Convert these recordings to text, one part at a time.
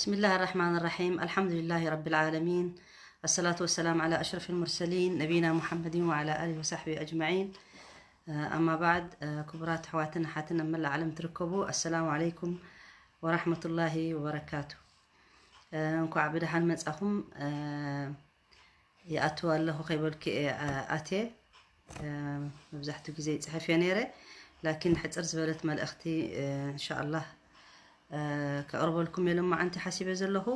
بسم الله الرحمن الرحيم. الحمد لله رب العالمين. الصلاة والسلام على أشرف المرسلين نبينا محمد وعلى آله وصحبه أجمعين. أما بعد، ክቡራት ኣሕዋትን ኣሓትን ኣብ መላእ ዓለም ትርከቡ፣ السلام عليكم ورحمة الله وبركاته። እንኳዕ ብደሓን መጻኹም። ይኣቱ ኣለኹ ከይበልኩ እየ ኣትየ። መብዛሕትኡ ግዜ ይፅሕፍ እየ ነይረ፣ ላኪን ሕፅር ዝበለት መልእኽቲ እንሻኣላህ ከቕርበልኩም እየ ሎማዓንቲ ሓሲበ ዘለኹ።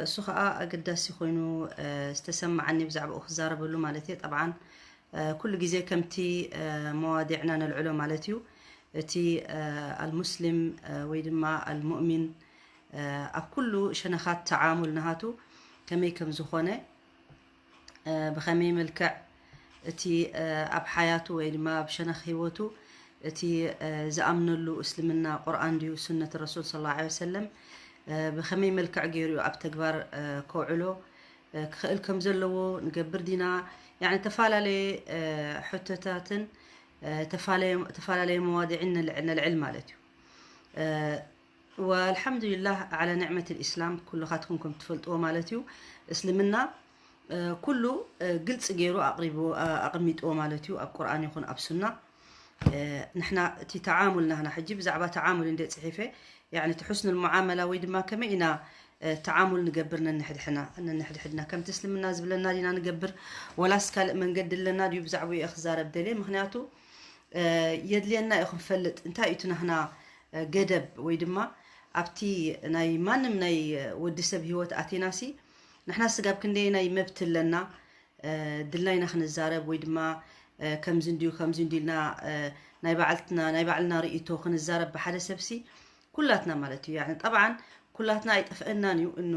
እሱ ከዓ ኣገዳሲ ኮይኑ ዝተሰማዓኒ ብዛዕባኡ ክዛረበሉ ማለት እየ። ጠብዓን ኩሉ ግዜ ከምቲ መዋዲዕና ነልዕሎ ማለት እዩ፣ እቲ ኣልሙስሊም ወይ ድማ ኣልሙእሚን ኣብ ኩሉ ሸነኻት ተዓሙል ናሃቱ ከመይ ከም ዝኾነ፣ ብኸመይ መልክዕ እቲ ኣብ ሓያቱ ወይ ድማ ኣብ ሸነኽ ህይወቱ እቲ ዝኣምነሉ እስልምና ቁርኣን ድዩ ሱነት ረሱል ሰለላሁ ዐለይሂ ወሰለም ብኸመይ መልክዕ ገይሩ ኣብ ተግባር ከውዕሎ ክኽእል ከም ዘለዎ ንገብር ዲና? ያኒ ተፈላለየ ሕቶታትን ተፈላለየ መዋድዕን ነልዕል ማለት እዩ። ወልሓምዱሊላህ ዓላ ኒዕመት ልኢስላም፣ ኩልኻትኩም ከም ትፈልጥዎ ማለት እዩ፣ እስልምና ኩሉ ግልፂ ገይሩ ኣቕሪቡ ኣቕሚጥዎ ማለት እዩ፣ ኣብ ቁርኣን ይኹን ኣብ ሱና። ንሕና እቲ ተዓሙል ናህና ሕጂ ብዛዕባ ተዓሙል እንደ ፅሒፈ፣ ያኒ እቲ ሑስኑል ሙዓመላ ወይ ድማ ከመይ ኢና ተዓሙል ንገብር ነንሕድሕና ነንሕድሕድና፣ ከምቲ እስልምና ዝብለና ዲና ንገብር፣ ወላስ ካልእ መንገዲ ኣለና ድዩ? ብዛዕባኡ እየ ክዛረብ ደልየ። ምክንያቱ የድልየና እዩ ክንፈልጥ እንታይ እዩ እቲ ናህና ገደብ ወይ ድማ ኣብቲ ናይ ማንም ናይ ወዲ ሰብ ህይወት ኣቲናሲ ንሕና ስጋብ ክንደየናይ መብት ኣለና፣ ድልናይና ክንዛረብ ወይ ድማ ከምዚ እንድዩ ከምዚ እንድዩ ኢልና ናይ ባዕልትና ናይ ባዕልና ርእይቶ ክንዛረብ ብሓደ ሰብሲ ኩላትና ማለት እዩ። ያኒ ጠብዓን ኩላትና ኣይጠፍአናን እዩ እኑ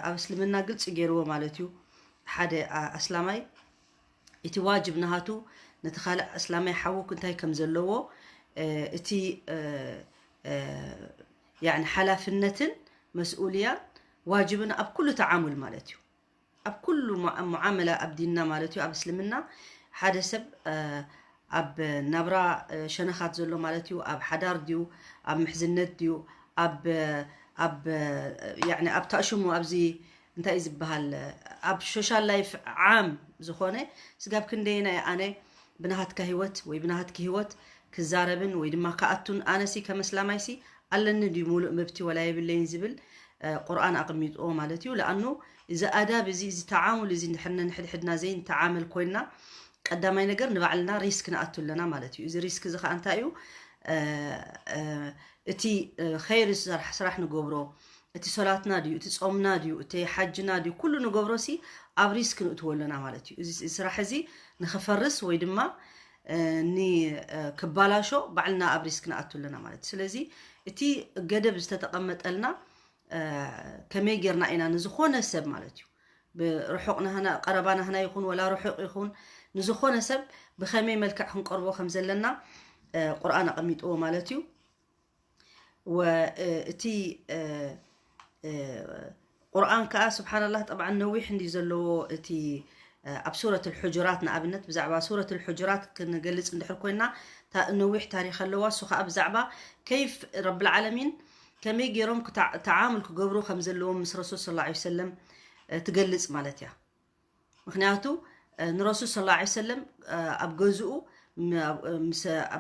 ኣብ እስልምና ግልፂ ገይርዎ ማለት እዩ። ሓደ ኣስላማይ እቲ ዋጅብ ናሃቱ ነቲ ካልእ ኣስላማይ ሓዉ እንታይ ከም ዘለዎ እቲ ያኒ ሓላፍነትን መስኡልያን ዋጅብን ኣብ ኩሉ ተዓሙል ማለት እዩ። ኣብ ኩሉ ሙዓመላ ኣብ ዲንና ማለት እዩ፣ ኣብ እስልምና ሓደ ሰብ ኣብ ናብራ ሸነኻት ዘሎ ማለት እዩ፣ ኣብ ሓዳር ድዩ፣ ኣብ ምሕዝነት ድዩ፣ ኣብ ኣብ ያኒ ኣብ ታእሽሙ ኣብዚ እንታይ እዩ ዝበሃል ኣብ ሶሻል ላይፍ ዓም ዝኾነ ስጋብ ክንደየና እየ ኣነ ብናሃትካ ህይወት ወይ ብናሃትኪ ህይወት ክዛረብን ወይ ድማ ክኣቱን ኣነሲ ከም እስላማይሲ ኣለኒ ድዩ ሙሉእ መብቲ ወላ የብለይን ዝብል ቁርኣን ኣቕሚጥዎ ማለት እዩ። ለኣኑ እዚ ኣዳብ እዚ እዚ ተዓሙል እዚ እንድሕር ነንሕድሕድና ዘይንተዓመል ኮይንና ቀዳማይ ነገር ንባዕልና ሪስክ ንኣቱ ኣለና ማለት እዩ። እዚ ሪስክ እዚ ከዓ እንታይ እዩ? እቲ ኸይር ስራሕ ስራሕ ንገብሮ እቲ ሶላትና ድዩ እቲ ጾምና ድዩ እቲ ሓጅና ድዩ ኩሉ ንገብሮ ሲ ኣብ ሪስክ ንእትዎ ኣለና ማለት እዩ። እዚ ስራሕ እዚ ንኽፈርስ ወይ ድማ ንክባላሾ ባዕልና ኣብ ሪስክ ንኣቱ ኣለና ማለት እዩ። ስለዚ እቲ ገደብ ዝተተቐመጠልና ከመይ ጌርና ኢና ንዝኾነ ሰብ ማለት እዩ ብርሑቕ ናህና ቀረባ ናህና ይኹን ወላ ርሑቕ ይኹን ንዝኾነ ሰብ ብኸመይ መልክዕ ክንቀርቦ ከም ዘለና ቁርኣን ኣቐሚጥዎ ማለት እዩ። ወእቲ ቁርኣን ከዓ ስብሓንላህ ጠብዓን ነዊሕ እንዲ ዘለዎ እቲ ኣብ ሱረት ልሕጁራት ንኣብነት ብዛዕባ ሱረት ልሕጁራት ክንገልፅ እንድሕር ኮይና ነዊሕ ታሪክ ኣለዋ። እሱ ከዓ ብዛዕባ ከይፍ ረብልዓለሚን ከመይ ገይሮም ተዓሙል ክገብሩ ከም ዘለዎም ምስ ረሱል ስ ሰለም ትገልፅ ማለት እያ። ምክንያቱ ንረሱል ስ ሰለም ኣብ ገዝኡ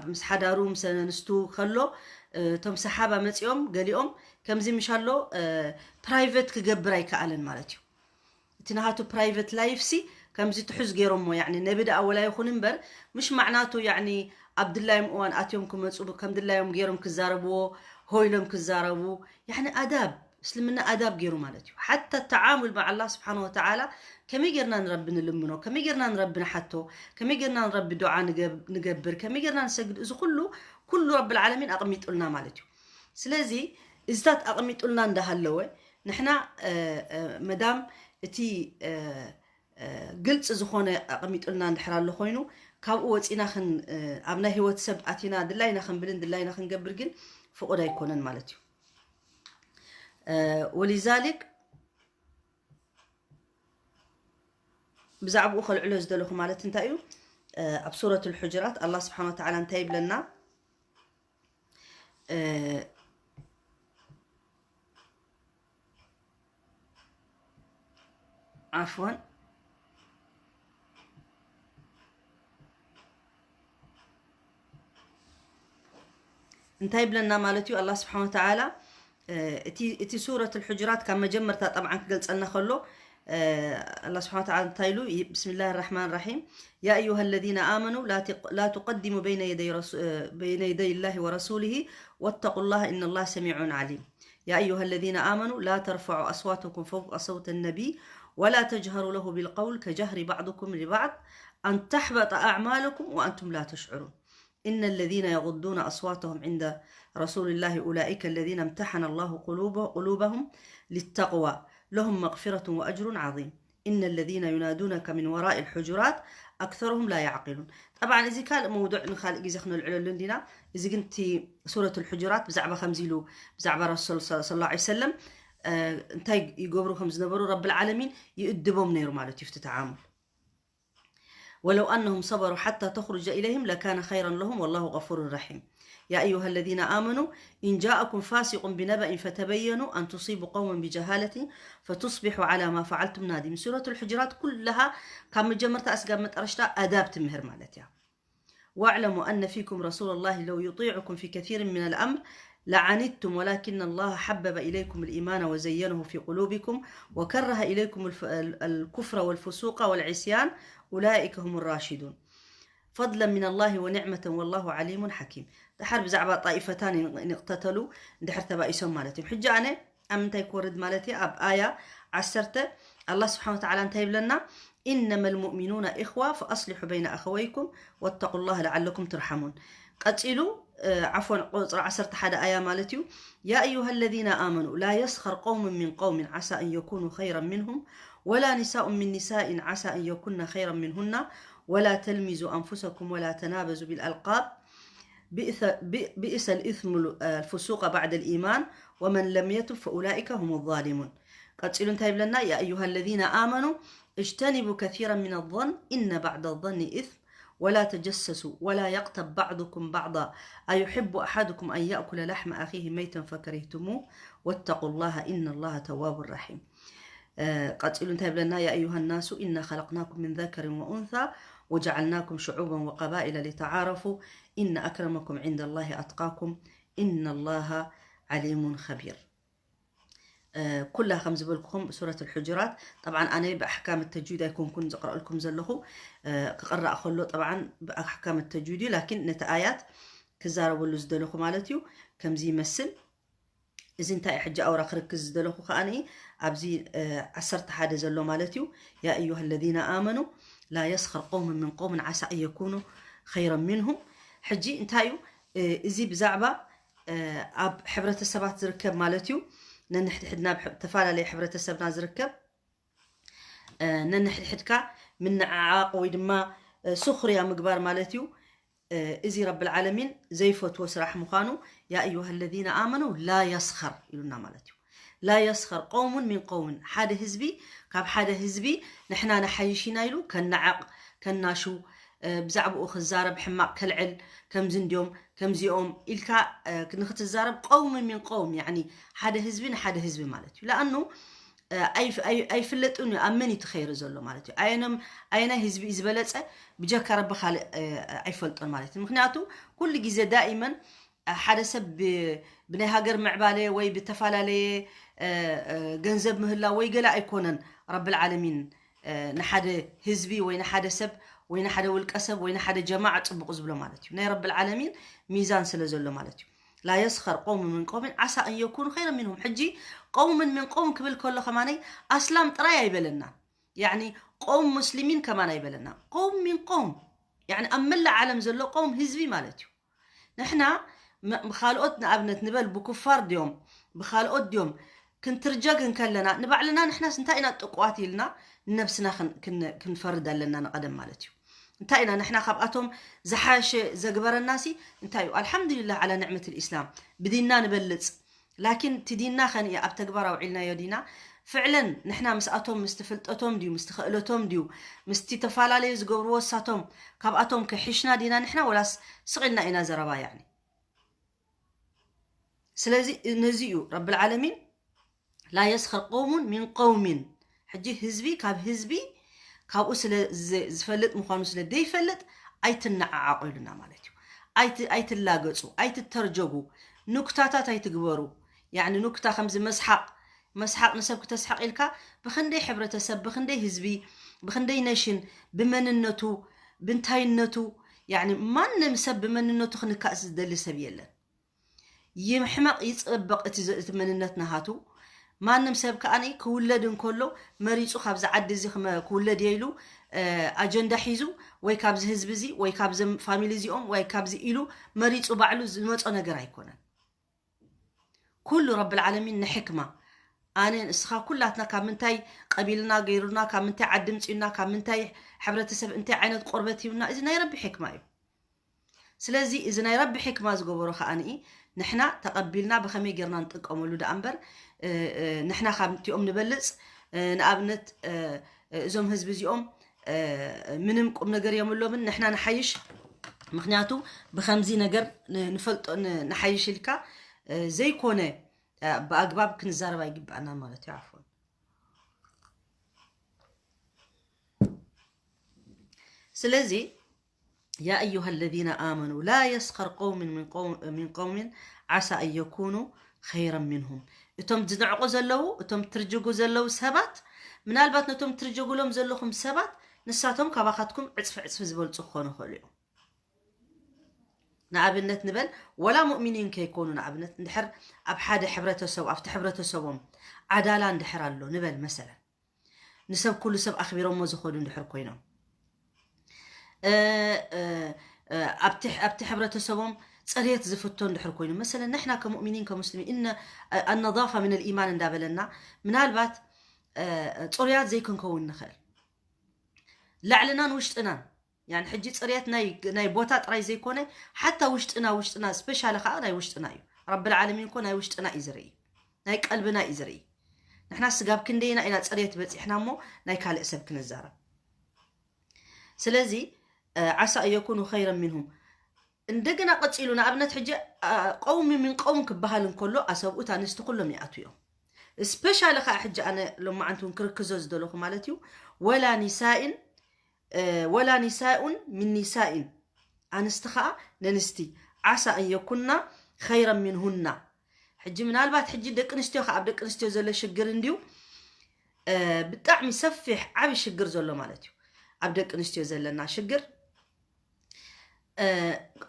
ምስ ሓዳሩ ምስ ኣንስቱ ከሎ እቶም ሰሓባ መፂኦም ገሊኦም ከምዚ ምሽ ኣሎ ፕራይቨት ክገብር ኣይከኣለን ማለት እዩ። እቲ ናሃቱ ፕራይቨት ላይፍ ሲ ከምዚ ትሑዝ ገይሮሞ ያኒ ነቢ ደኣ ወላ ይኹን እምበር ምሽ ማዕናቱ ያኒ ኣብ ድላዮም እዋን ኣትዮም ክመፁ ከም ድላዮም ገይሮም ክዛረብዎ ሆይሎም ክዛረቡ ያኒ ኣዳብ እስልምና ኣዳብ ገይሩ ማለት እዩ። ሓታ ተዓሙል መዓ ኣላህ ስብሓን ወተዓላ ከመይ ጌርና ንረቢ ንልምኖ፣ ከመይ ጌርና ንረቢ ንሓቶ፣ ከመይ ጌርና ንረቢ ዱዓ ንገብር፣ ከመይ ጌርና ንሰግድ፣ እዚ ኩሉ ኩሉ ረብልዓለሚን ኣቕሚጡልና ማለት እዩ። ስለዚ እዚታት ኣቕሚጡልና እንዳሃለወ ንሕና መዳም እቲ ግልፂ ዝኾነ ኣቕሚጡልና እንድሕር ኣሎ ኮይኑ ካብኡ ወፂና ኣብ ናይ ህይወት ሰብ ኣቲና ድላይና ክንብልን ድላይና ክንገብር ግን ፍቑድ ኣይኮነን ማለት እዩ። ወሊዛሊክ ብዛዕባኡ ከልዕሎ ዝደለኹ ማለት እንታይ እዩ? ኣብ ሱረት ልሕጅራት ኣላ ስብሓን ወተዓላ እንታይ ይብለና? ዓፍወን እንታይ ይብለና ማለት እዩ ኣላህ ስብሓን ወተዓላ? እቲ ሱረት ልሕጅራት ካብ መጀመርታ ጠብዓን ክገልፀልና ከሎ ኣላህ ስብሓን ወተዓላ እንታይ ኢሉ? ብስሚላህ ራሕማን ራሒም። يا أيها الذين آمنوا لا تقدموا بين يدي رسو بين يدي الله ورسوله واتقوا الله إن الله سميع عليم. يا أيها الذين آمنوا لا ترفعوا أصواتكم فوق صوت النبي ولا تجهروا له بالقول كجهر بعضكم لبعض أن تحبط أعمالكم وأنتم لا تشعرون. إن الذين يغضون أصواتهم عند رسول الله أولئك الذين امتحن الله قلوبهم للتقوى لهم مغفرة وأجر عظيم. إن الذين ينادونك من وراء الحجرات أكثرهم لا يعقلون. طبعا እዚ ካልእ መውዱዕ ንኻልእ ግዜ ክነልዕለሉ እንዲና። እዚ ግን እቲ ሱረት ልሕጁራት ብዛዕባ ከምዚ ኢሉ ብዛዕባ ረሱል صلى الله عليه وسلم እንታይ ይገብሩ ከም ዝነበሩ ረብል ዓለሚን ይእድቦም ነይሩ ማለት እዩ። ፍቲ ተዓሙል ولو أنهم صبروا حتى تخرج إليهم لكان خيرا لهم والله غفور رحيم. يا أيها الذين آمنوا إن جاءكم فاسق بنبأ فتبينوا أن تصيبوا قوما بجهالة فتصبحوا على ما فعلتم نادمين. ሱረት ልሕጅራት ኩላሃ ካብ መጀመርታ እስጋብ መጠረሽታ ኣዳብ ትምህር ማለት እያ። واعلموا أن فيكم رسول الله لو يطيعكم في كثير من الأمر لعنتم ولكن الله حبب إليكم الإيمان وزينه في قلوبكم وكره إليكم الكفر والفسوق والعصيان أولئك هم الراشدون فضلا من الله ونعمة والله عليم حكيم. دحر بزعبة طائفتان نقتتلوا دحر تبائسهم مالتهم حجة أنا أم تيكورد مالتي أب آية عسرته الله سبحانه وتعالى أنت يبلنا إنما المؤمنون إخوة فأصلحوا بين أخويكم واتقوا الله لعلكم ترحمون. قتلوا عفوا قصر عسرت حدا آية مالتيو يا أيها الذين آمنوا لا يسخر قوم من قوم عسى أن يكونوا خيرا منهم ولا نساء من نساء عسى أن يكن خيرا منهن ولا تلمزوا أنفسكم ولا تنابزوا بالألقاب بئس, بئس الإثم الفسوق بعد الإيمان ومن لم يتب فأولئك هم الظالمون. قتلوا انتهي بلنا يا أيها الذين آمنوا اجتنبوا كثيرا من الظن إن بعد الظن إثم ولا تجسسوا ولا يغتب بعضكم بعضا أيحب أحدكم أن يأكل لحم أخيه ميتا فكرهتموه واتقوا الله إن الله تواب رحيم. قتلوا انتهى بلنا يا أيها الناس إنا خلقناكم من ذكر وأنثى وجعلناكم شعوبا وقبائل لتعارفوا إن أكرمكم عند الله أتقاكم إن الله عليم خبير. ኩላ ከም ዝበልኩኹም ሱረት ልሕጅራት። ጠብዓን ኣነ ብኣሕካም ተጅዊድ ኣይኮንኩን ዝቕረአልኩም ዘለኹ። ክቕራእ ከሎ ጠብዓን ብኣሕካም ተጅዊድ እዩ፣ ላኪን ነቲ ኣያት ክዛረበሉ ዝደለኹ ማለት እዩ። ከምዚ ይመስል። እዚ እንታይ ሕጂ ኣውራ ክርክዝ ዝደለኹ ከኣ ኣብዚ ዓሰርተ ሓደ ዘሎ ማለት እዩ። ያ ኣዩሃ ለዚነ ኣመኑ ላ የስኸር ቀውም ምን ቀውምን ዓሳ ኣን የኩኑ ኸይረን ሚንሁም። ሕጂ እንታይ እዩ እዚ ብዛዕባ ኣብ ሕብረተሰባት ዝርከብ ማለት እዩ። ነንሕድሕድና ብተፈላለየ ሕብረተሰብና ዝርከብ ነንሕድሕድካ ምንዓዓቕ ወይ ድማ ሱኽርያ ምግባር ማለት እዩ። እዚ ረብል ዓለሚን ዘይፈትዎ ስራሕ ምዃኑ ያ ኣዩሃ ለዚነ ኣመኑ ላ የስኸር ኢሉና ማለት እዩ። ላ የስኸር ቀውሙን ሚን ቀውምን፣ ሓደ ህዝቢ ካብ ሓደ ህዝቢ ንሕና ንሓይሽ ኢና ኢሉ ከነዓቕ ከናሹ ብዛዕባኡ ክዛረብ ሕማቕ ከልዕል ከምዚ እንዲዮም ከምዚኦም ኢልካ ንክትዛረብ ቀውም ሚን ቀውም ያኒ ሓደ ህዝቢ ንሓደ ህዝቢ ማለት እዩ። ለኣኑ ኣይፍለጥን እዩ ኣብ መን እዩ ትኸይሪ ዘሎ ማለት እዩ። ኣየናይ ህዝቢ እዩ ዝበለፀ ብጀካ ረቢ ካልእ ኣይፈልጦን ማለት እዩ። ምክንያቱ ኩሉ ግዜ ዳኢመን ሓደ ሰብ ብናይ ሃገር ምዕባለ ወይ ብተፈላለየ ገንዘብ ምህላው ወይ ገለ ኣይኮነን ረብል ዓለሚን ንሓደ ህዝቢ ወይ ንሓደ ሰብ ወይ ንሓደ ውልቀ ሰብ ወይ ንሓደ ጀማዓ ፅቡቕ ዝብሎ ማለት እዩ። ናይ ረብል ዓለሚን ሚዛን ስለ ዘሎ ማለት እዩ። ላ የስኸር ቀውም ምን ቀውምን ዓሳ ኣን የኩኑ ኸይረ ሚንሁም። ሕጂ ቀውምን ምን ቀውም ክብል ከሎ ከማነይ ኣስላም ጥራይ ኣይበለና፣ ያኒ ቀውም ሙስሊሚን ከማን ኣይበለና። ቀውም ሚን ቀውም ያኒ ኣብ መላእ ዓለም ዘሎ ቀውም ህዝቢ ማለት እዩ። ንሕና ብኻልኦት ንኣብነት ንበል ብኩፋር ድዮም ብኻልኦት ድዮም ክንትርጀግ እንከለና ንባዕልና ንሕናስ እንታይ ኢና ጥቁዋት ኢልና ንነብስና ክንፈርድ ኣለና ንቐደም ማለት እዩ። እንታይ ኢና ንሕና ካብኣቶም ዝሓሸ ዘግበረና ሲ እንታይ እዩ? ኣልሓምዱሊላህ ዓላ ንዕመት ልእስላም ብዲንና ንበልፅ። ላኪን እቲ ዲንና ኸንየ ኣብ ተግባር ኣውዒልናዮ ዲና? ፍዕለን ንሕና ምስኣቶም ምስቲ ፍልጠቶም ድዩ ምስቲ ክእለቶም ድዩ ምስቲ ተፈላለየ ዝገብርዎ እሳቶም ካብኣቶም ክሕሽና ዲና ንሕና ወላስ ስቕ ኢልና ኢና ዘረባ ያኒ? ስለዚ ነዚ እዩ ረብል ዓለሚን ላ የስኸር ቀውሙን ሚን ቀውሚን ሕጂ ህዝቢ ካብ ህዝቢ ካብኡ ስለ ዝ- ዝፈልጥ ምዃኑ ስለ ዘይፈልጥ ኣይትነዓዓቑ ኢሉና ማለት እዩ። ኣይት- ኣይትላገጹ፣ ኣይትተርጀጉ፣ ኑክታታት ኣይትግበሩ። ያኒ ኑክታ ከምዚ መስሓቕ መስሓቕ ንሰብ ክተስሕቕ ኢልካ ብኽንደይ ሕብረተሰብ፣ ብኽንደይ ህዝቢ፣ ብኽንደይ ነሽን፣ ብመንነቱ፣ ብንታይነቱ፣ ያኒ ማንም ሰብ ብመንነቱ ክንካእ ዝደሊ ሰብ የለን። ይሕመቕ ይጸብቕ እቲ ዘ- እቲ መንነት ናሃቱ። ማንም ሰብ ከኣ ክውለድ እንከሎ መሪጹ ካብዚ ዓዲ እዚ ክመ- ክውለድ እየ ኢሉ ኣጀንዳ ሒዙ ወይ ካብዚ ህዝቢ እዚ ወይ ካብዚ ፋሚሊ እዚኦም ወይ ካብዚ ኢሉ መሪጹ ባዕሉ ዝመጾ ነገር ኣይኮነን። ኩሉ ረብል ዓለሚን ንሕክማ ኣነ ንስኻ ኩላትና ካብ ምንታይ ቀቢልና ገይሩና ካብ ምንታይ ዓዲ ምፅዩና ካብ ምንታይ ሕብረተሰብ እንታይ ዓይነት ቆርበት ሂብና እዚ ናይ ረቢ ሕክማ እዩ። ስለዚ እዚ ናይ ረቢ ሕክማ ዝገበሮ ከዓኒ ንሕና ተቐቢልና ብኸመይ ጌርና ንጥቀመሉ ደኣ እምበር ንሕና ካብ እቲኦም ንበልፅ። ንኣብነት እዞም ህዝቢ እዚኦም ምንም ቁም ነገር የምሎምን ንሕና ንሓይሽ። ምክንያቱ ብከምዚ ነገር ንፈልጦ ንሓይሽ ኢልካ ዘይኮነ ብኣግባብ ክንዛረብ ኣይግባእና ማለት እዩ። ዓፎን ስለዚ يا أيها الذين آمنوا لا يسخر قوم من قوم من قوم عسى أن يكونوا خيرا منهم። እቶም ዝንዕቁ ዘለዉ እቶም ትርጅጉ ዘለዉ ሰባት ምናልባት ነቶም ትርጀጉሎም ዘለኹም ሰባት ንሳቶም ካባኻትኩም ዕፅፊ ዕፅፊ ዝበልፁ ክኾኑ ይኽእሉ እዮም። ንኣብነት ንበል ወላ ሙእሚኒን ከይኮኑ ንኣብነት እንድሕር ኣብ ሓደ ሕብረተሰብ ኣብቲ ሕብረተሰቦም ዓዳላ እንድሕር ኣሎ ንበል መሰለን ንሰብ ኩሉ ሰብ ኣኽቢሮሞ ዝኸዱ እንድሕር ኮይኖም ኣብቲ ሕብረተሰቦም ፅርየት ዝፍቶ እንድሕር ኮይኑ መሰለ ንሕና ከሙእሚኒን ከሙስሊሚን እነ ኣነظافة من الإيمان እንዳበለና ምናልባት ፅሩያት ዘይክንከውን ንኽእል ላዕልናን ውሽጥናን ያን ሕጂ ፅርየት ናይ ቦታ ጥራይ ዘይኮነ ሓታ ውሽጥና ውሽጥና ስፔሻሊ ከዓ ናይ ውሽጥና እዩ ረቢ ልዓለሚን እኮ ናይ ውሽጥና እዩ ዝርኢ ናይ ቀልብና እዩ ዝርኢ ንሕና ስጋብ ክንደይና ኢና ፅርየት በፂሕና እሞ ናይ ካልእ ሰብ ክንዛረብ ስለዚ ዓሳ እየኩኑ ኸይረን ሚንሁም እንደገና ቀፂሉ ንኣብነት ሕጂ ቀውሚ ሚን ቀውም ክበሃል እንከሎ ኣሰብኡት ኣንስቲ ኩሎም ይኣትው እዮም ስፔሻሊ ከዓ ሕጂ ኣነ ሎማዓንቲ እውን ክርክዞ ዝደለኹ ማለት እዩ ወላ ኒሳኢን ወላ ኒሳኡን ሚን ኒሳኢን ኣንስቲ ከዓ ነንስቲ ዓሳ ኣን የኩና ኸይረን ሚንሁና ሕጂ ምናልባት ሕጂ ደቂ ኣንስትዮ ከዓ ኣብ ደቂ ኣንስትዮ ዘሎ ሽግር እንድዩ ብጣዕሚ ሰፊሕ ዓብ ሽግር ዘሎ ማለት እዩ ኣብ ደቂ ኣንስትዮ ዘለና ሽግር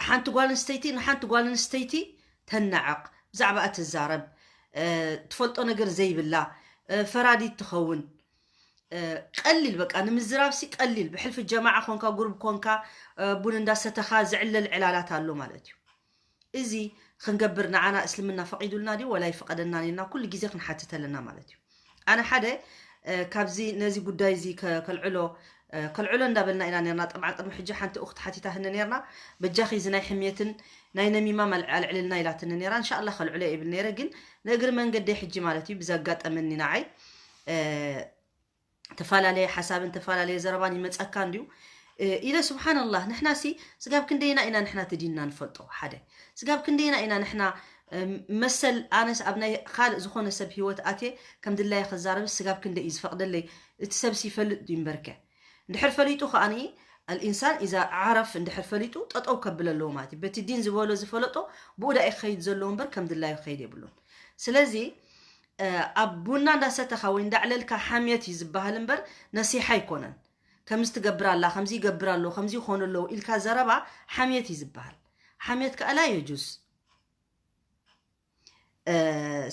ሓንቲ ጓል ኣንስተይቲ ንሓንቲ ጓል ኣንስተይቲ ተናዕቕ ብዛዕባ ትዛረብ ትፈልጦ ነገር ዘይብላ ፈራዲት ትኸውን ቀሊል በቃ ንምዝራብሲ ቀሊል ብሕልፊ ጀማዓ ኮንካ ጉሩብ ኮንካ ቡን እንዳሰተኻ ዝዕለል ዕላላት ኣሎ ማለት እዩ እዚ ክንገብር ንዓና እስልምና ፈቒዱልና ድዩ ወላ ይፍቐደና ኢልና ኩሉ ግዜ ክንሓትት ኣለና ማለት እዩ ኣነ ሓደ ካብዚ ነዚ ጉዳይ እዚ ከልዕሎ ከልዕሎ እንዳበልና ኢና ነርና ጠብዓ ቅድሚ ሕጂ ሓንቲ ኡክት ሓቲታህኒ ነርና በጃኺ እዚ ናይ ሕምየትን ናይ ነሚማ ኣልዕልና ኢላትኒ ነራ እንሻ ኣላ ከልዕሎ ይብል ነረ ግን ንእግሪ መንገደይ ሕጂ ማለት እዩ ብዘጋጠመኒ ንዓይ ተፈላለየ ሓሳብን ተፈላለየ ዘረባን ይመፀካ እንድዩ ኢለ ስብሓንላህ ንሕና ሲ ስጋብ ክንደይና ኢና ንሕና ትዲንና ንፈልጦ ሓደ ስጋብ ክንደይና ኢና ንሕና መሰል ኣነስ ኣብ ናይ ካልእ ዝኾነ ሰብ ሂወት ኣትየ ከም ድላየ ክዛረብስ ስጋብ ክንደይ እዩ ዝፈቕደለይ እቲ ሰብሲ ይፈልጥ ድዩ እምበርከ እንድሕር ፈሊጡ ከኣኒ ኣልኢንሳን ኢዛ ዓረፍ እንድሕር ፈሊጡ ጠጠው ከብል ኣለዎ ማለት እዩ በቲ ዲን ዝበሎ ዝፈለጦ ብኡ ዳኢ ክኸይድ ዘለዎ እምበር ከም ድላዩ ክኸይድ የብሉን ስለዚ ኣብ ቡና እንዳሰተኻ ወይ እንዳዕለልካ ሓምየት እዩ ዝበሃል እምበር ነሲሓ ኣይኮነን። ከምዚ ትገብር ኣላ፣ ከምዚ ይገብር ኣሎ፣ ከምዚ ይኾኑ ኣለዉ ኢልካ ዘረባ ሓምየት እዩ ዝበሃል። ሓምየት ከኣ ላ የጁዝ።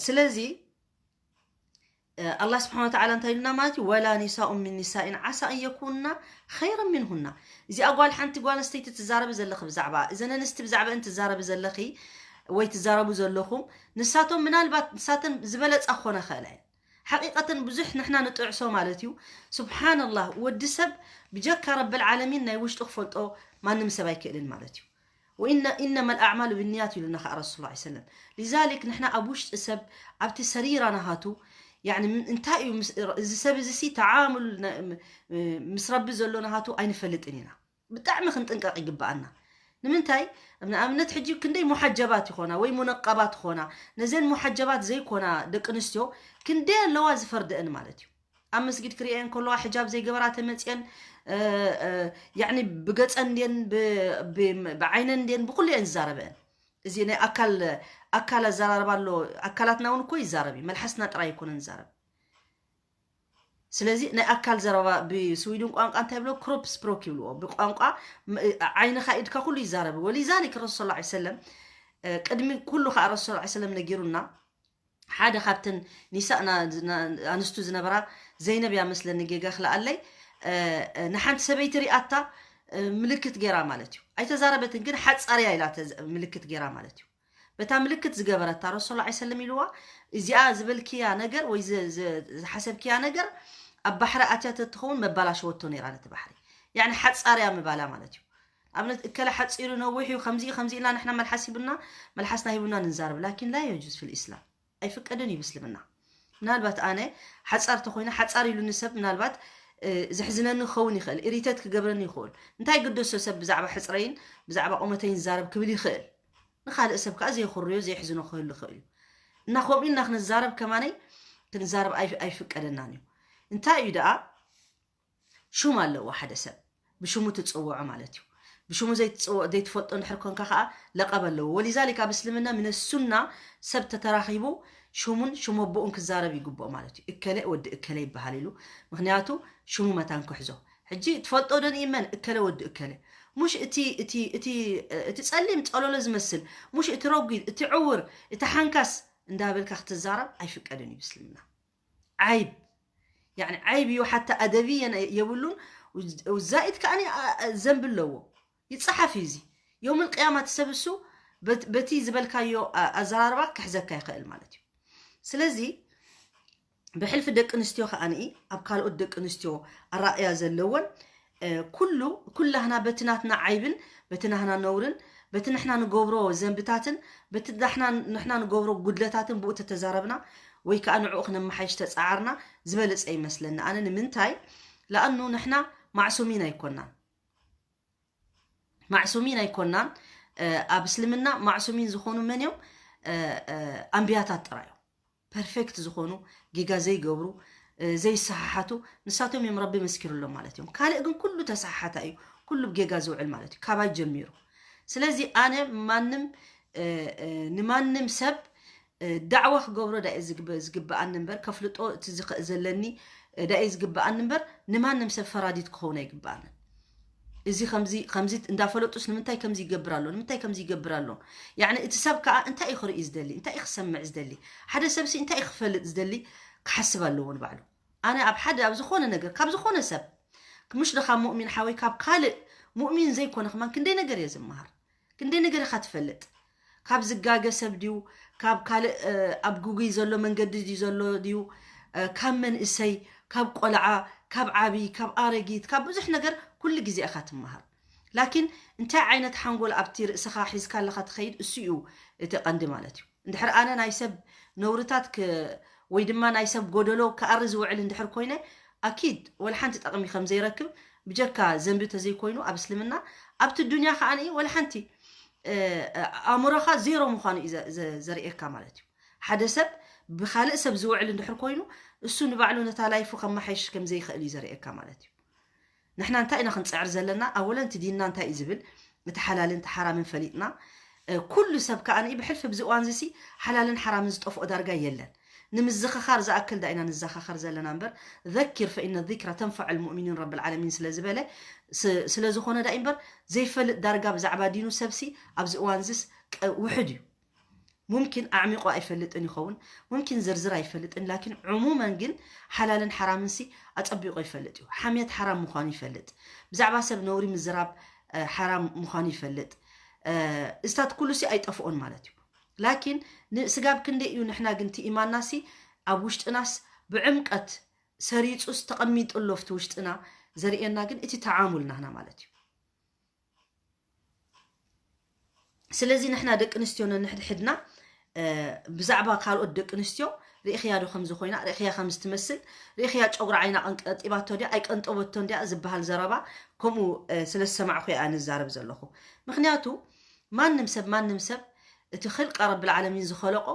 ስለዚ ኣላህ ስብሓን ወተዓላ እንታይ ኢሉና ማለት እዩ? ወላ ኒሳኡን ሚን ኒሳኢን ዓሳ ኣን የኩና ኸይረን ሚንሁና። እዚኣ ጓል ሓንቲ ጓል ኣንስተይቲ ትዛረቢ ዘለኺ ብዛዕባ እዘን ኣንስቲ ብዛዕባ እን ትዛረቢ ዘለኺ ወይ ትዛረቡ ዘለኹም ንሳቶም ምናልባት ንሳተን ዝበለፃ ክኾነ ይኽእላ እየን። ሓቂቀተን ብዙሕ ንሕና ንጥዕሶ ማለት እዩ። ስብሓንላህ ወዲ ሰብ ብጀካ ረብል ዓለሚን ናይ ውሽጡ ክፈልጦ ማንም ሰብ ኣይክእልን ማለት እዩ። ወኢነ ኢነማ ልኣዕማሉ ብንያት ኢሉና ከዓ ረሱል ላ ሰለም። ሊዛሊክ ንሕና ኣብ ውሽጢ ሰብ ኣብቲ ሰሪራ ናሃቱ ያኒ እንታይ እዩ ምስ- እዚ ሰብ እዚ ሲ ተዓሙል ነ- ም- ምስ ረቢ ዘሎ ናሃቱ ኣይንፈልጥን ኢና። ብጣዕሚ ክንጥንቀቕ ይግበኣና። ንምንታይ ንኣብነት ሕጂ ክንደይ ሙሓጀባት ይኾና ወይ ሙነቀባት ይኾና ነዘን ሙሓጀባት ዘይኮና ደቂ ኣንስትዮ ክንደይ ኣለዋ ዝፈርደአን ማለት እዩ። ኣብ መስጊድ ክርእየን ከለዋ ሕጃብ ዘይገበራ ተመፅየን፣ እ፣ እ፣ ያዕኒ ብገፀን እንድየን፣ ብ-፣ ብ-፣ ብዓይነን እንድየን፣ ብኩሉ እየን ዝዛረበአን። እዚ ናይ ኣካል፣ ኣካል ኣዘራርባ ኣሎ። ኣካላትና እውን እኮ ይዛረብ እዩ፣ መልሓስና ጥራይ ኣይኮነን ዝዛረብ። ስለዚ ናይ ኣካል ዘረባ ብስዊድን ቋንቋ እንታይ ብሎ? ክሮፕ ስፕሮክ ይብልዎ። ብቋንቋ ም-፣ ዓይንኻ፣ ኢድካ ኩሉ ይዛረብ። ወሊዛሊክ ረሱል ሰለላሁ ዐለይሂ ወሰለም፣ እ፣ ቅድሚ ኩሉ ከዓ ረሱል ሰለላሁ ዐለይሂ ወሰለም ነጊሩና። ሓደ ካብተን ኒሳእ ና-፣ ና-፣ ኣንስቱ ዝነበራ ዘይነብ እያ መስለኒ፣ ጌጋ ክልኣለይ፣ እ፣ እ፣ ንሓንቲ ሰበይቲ ሪኣታ፣ እ፣ ምልክት ገይራ ማለት እዩ። ኣይተዛረበትን፣ ግን ሓጻርያ ኢላ ተዝ-፣ ምልክት ገይራ ማለት እዩ። በታ ምልክት ዝገበረታ ረሱል ሰለላሁ ዐለይሂ ወሰለም ኢልዋ፣ እዚኣ ዝበልክያ ነገር ወይ ዝ-፣ ዝ-፣ ዝሓሰብክያ ነገር ኣብ ባሕሪ ኣትያ ተትኸውን መባላሸወቶ ነይራ ነቲ ባሕሪ። ያዕኒ ሓጻርያ ምባላ ማለት እዩ። ኣብነት እከለ ሓጺሩ ነዊሕ እዩ፣ ከምዚ ከምዚ ኢልና ንሕና መልሓስ ሂቡና፣ መልሓስና ሂቡና ንዛረብ። ላኪን ላ የጁዝ ፊል ኢስላም፣ ኣይፍቀድን እዩ ብእስልምና። ምናልባት ኣነ ሓጻር ተኾይነ፣ ሓጻር ኢሉኒ ሰብ ምናልባት፣ እ፣ ዘሕዝነኒ ክኸውን ይኽእል፣ ኢሪተት ክገብረኒ ይኽእል። እንታይ ግደሶ ሰብ ብዛዕባ ሕጽረይን ብዛዕባ ቁመተይን ዝዛረብ ክብል ይኽእል። ንኻልእ ሰብ ከኣ ዘየኹርዮ ዘየሕዝኖ ክህሉ ይኽእል እዩ። እና ከምኡ ኢልና ክንዛረብ ከማነይ ክንዛረብ ኣይ-፣ ኣይፍቀደናን እዩ። እንታይ እዩ ደኣ? ሹም ኣለዎ ሓደ ሰብ፣ ብሽሙ ትጽውዖ ማለት እዩ። ብሽሙ ዘይትጽውዖ፣ ዘይትፈልጦ እንድሕር ኮንካ ከኣ ለቐብ ኣለዎ። ወሊዛሊክ ኣብ እስልምና ምነ ሱና ሰብ ተተራኺቡ ሽሙን ሽም ኣቦኡን ክዛረብ ይግብኦ ማለት እዩ። እከለ ወዲ እከለ ይበሃል ኢሉ። ምኽንያቱ ሽሙ መታን ክሕዞ። ሕጂ ትፈልጦ ዶ ንእመን እከለ ወዲ እከለ? ሙሽ እቲ፣ እቲ፣ እቲ፣ እቲ ጸሊም ጸሎሎ ዝመስል፣ ሙሽ እቲ ረጒድ፣ እቲ ዕውር፣ እቲ ሓንካስ እንዳበልካ ክትዛረብ ኣይፍቀድን እዩ ብእስልምና። ዓይብ፣ ያዕኒ ዓይብ እዩ፣ ሓታ ኣደብ የነ-፣ የብሉን። ውዝ-፣ ውዛኢት ከኣኒ ኣ-፣ ኣ-፣ ዘንቢ ኣለዎ። ይጸሓፍ እዩ እዚ። የውመል ቅያማ እቲ ሰብ እሱ በት-፣ በቲ ዝበልካዮ ኣ-፣ ኣዘራርባ ክሕዘካ ይኽእል ማለት እዩ። ስለዚ ብሕልፊ ደቂ ኣንስትዮ ከኣኒ ኣብ ካልኦት ደቂ ኣንስትዮ ኣራእያ ዘለወን፣ እ፣ ኩሉ፣ ኩላህና በቲ ናትና ዓይብን በቲ ናህና ነውርን በቲ ንሕና ንገብሮ ዘንብታትን በቲ ዳሕና-፣ ንሕና ንገብሮ ጉድለታትን ብኡ ተተዛረብና ወይ ከዓ ንዕኡ ክነመሓይሽ ተጻዓርና ዝበለጸ ይመስለኒ። ኣነ ንምንታይ? ለኣኑ ንሕና ማዕሱሚን ኣይኮናን። ማዕሱሚን ኣይኮናን። እ፣ ኣብ እስልምና ማዕሱሚን ዝኾኑ መን እዮም? እ፣ እ፣ ኣንብያታት ጥራይ እዮም። ፐርፌክት ዝኾኑ፣ ጌጋ ዘይገብሩ፣ እ፣ ዘይሰሓሓቱ፣ ንሳቶም እዮም ረቢ መስኪሩሎም ማለት እዮም። ካልእ ግን ኩሉ ተሰሓሓታ እዩ፣ ኩሉ ብጌጋ ዝውዕል ማለት እዩ፣ ካባይ ጀሚሩ። ስለዚ ኣነ ማንም፣ እ፣ እ፣ ንማንም ሰብ፣ እ፣ ዳዕዋ ክገብሮ ዳየ ዝግበ-፣ ዝግበኣኒ እምበር፣ ከፍልጦ እቲ ዝኽእ ዘለኒ፣ እ፣ ዳየ ዝግበኣኒ እምበር፣ ንማንም ሰብ ፈራዲት ክኸውን ኣይግበኣንን። እዚ ከምዚ፣ ከምዚ እንዳፈለጡስ ንምንታይ ከምዚ ይገብር ኣሎ? ንምንታይ ከምዚ ይገብር ኣሎ? ያዕኒ እቲ ሰብ ከኣ እንታይ እዩ ክርኢ ዝደሊ? እንታይ እዩ ክሰምዕ ዝደሊ? ሓደ ሰብሲ እንታይ እዩ ክፈልጥ ዝደሊ? ክሓስብ ኣለዎ ንባዕሉ። ኣነ ኣብ ሓደ፣ ኣብ ዝኾነ ነገር፣ ካብ ዝኾነ ሰብ፣ ምሽ ዶ ካብ ሙእሚን ሓወይ፣ ካብ ካልእ ሙእሚን ዘይኮነ ከማን ክንደይ ነገር እየ ዝመሃር። ክንደይ ነገር ኢኻ ትፈልጥ? ካብ ዝጋገ ሰብ ድዩ? ካብ ካልእ፣ እ፣ ኣብ ግጉይ ዘሎ መንገዲ ድዩ ዘሎ ድዩ? እ፣ ካብ መንእሰይ፣ ካብ ቆልዓ፣ ካብ ዓቢ፣ ካብ ኣረጊት፣ ካብ ብዙሕ ነገር ኩሉ ግዜ ኢኻ ትመሃር። ላኪን እንታይ ዓይነት ሓንጎል ኣብቲ ርእስኻ ሒዝካ ኣለኻ ትኸይድ፣ እሱ እዩ እቲ ቀንዲ ማለት እዩ። እንድሕር ኣነ ናይ ሰብ ነውርታት ክ-፣ ወይ ድማ ናይ ሰብ ጎደሎ ክኣሪ ዝውዕል እንድሕር ኮይነ፣ ኣኪድ ወላ ሓንቲ ጠቕሚ ከም ዘይረክብ፣ ብጀካ ዘንቢ ተዘይኮይኑ ኣብ እስልምና፣ ኣብቲ ዱንያ ከኣ ወላ ሓንቲ፣ እ፣ እ፣ ኣእምሮኻ ዜሮ ምዃኑ እዩ ዘ-፣ ዘ-፣ ዘርእየካ ማለት እዩ። ሓደ ሰብ ብኻልእ ሰብ ዝውዕል እንድሕር ኮይኑ፣ እሱ ንባዕሉ ነታ ላይፉ ከመሓይሽ ከም ዘይኽእል እዩ ዘርእየካ ማለት እዩ። ንሕና እንታይ ኢና ክንጽዕር ዘለና? ኣወለን እቲ ዲንና እንታይ እዩ ዝብል? እቲ ሓላልን እቲ ሓራምን ፈሊጥና፣ እ፣ ኩሉ ሰብ ከኣ ብሕልፊ ኣብዚ እዋን እዚ ሓላልን ሓራምን ዝጠፍኦ ዳርጋ የለን። ንምዝኽኻር ዝኣክል ዳ ኢና ንዘኻኸር ዘለና እምበር፣ ዘኪር ፈኢነ ዚክራ ተንፈዑል ሙእሚኒን ረብል ዓለሚን ስለ ዝበለ፣ ስ-፣ ስለ ዝኾነ ዳ እምበር፣ ዘይፈልጥ ዳርጋ ብዛዕባ ዲኑ ሰብሲ ኣብዚ እዋን እዚስ ቀ-፣ ውሑድ እዩ። ሙምኪን ኣዕሚቑ ኣይፈልጥን ይኸውን፣ ሙምኪን ዝርዝር ኣይፈልጥን፣ ላኪን ዕሙመን ግን ሓላልን ሓራምንሲ ኣጸቢቑ ይፈልጥ እዩ። ሓምየት ሓራም ምዃኑ ይፈልጥ። ብዛዕባ ሰብ ነውሪ ምዝራብ፣ እ፣ ሓራም ምዃኑ ይፈልጥ። እ፣ እዚታት ኩሉሲ ኣይጠፍኦን ማለት እዩ። ላኪን ንስጋብ ክንደይ እዩ ንሕና ግን እቲ ኢማንናሲ ኣብ ውሽጥናስ ብዕምቀት ሰሪጹስ ተቐሚጡ ኣሎ ኣብቲ ውሽጥና ዘርእየና ግን እቲ ተዓሙል ናህና ማለት እዩ። ስለዚ ንሕና ደቂ ኣንስትዮ ነንሕድሕድና፣ እ፣ ብዛዕባ ካልኦት ደቂ ኣንስትዮ ርኢኽያ ዶ ከምዚ ኮይና፣ ርኢኽያ ከምዚ ትመስል፣ ርኢኽያ ጨጉሪ ዓይና ቀንቀጢባቶ ድያ ኣይቀንጠበቶን ድያ ዝበሃል ዘረባ፣ ከምኡ፣ እ፣ ስለ ዝሰማዕኩ እየ ኣነ ዝዛረብ ዘለኹ። ምኽንያቱ ማንም ሰብ፣ ማንም ሰብ እቲ ኽልቀ ረብል ዓለሚን ዝኸለቆ፣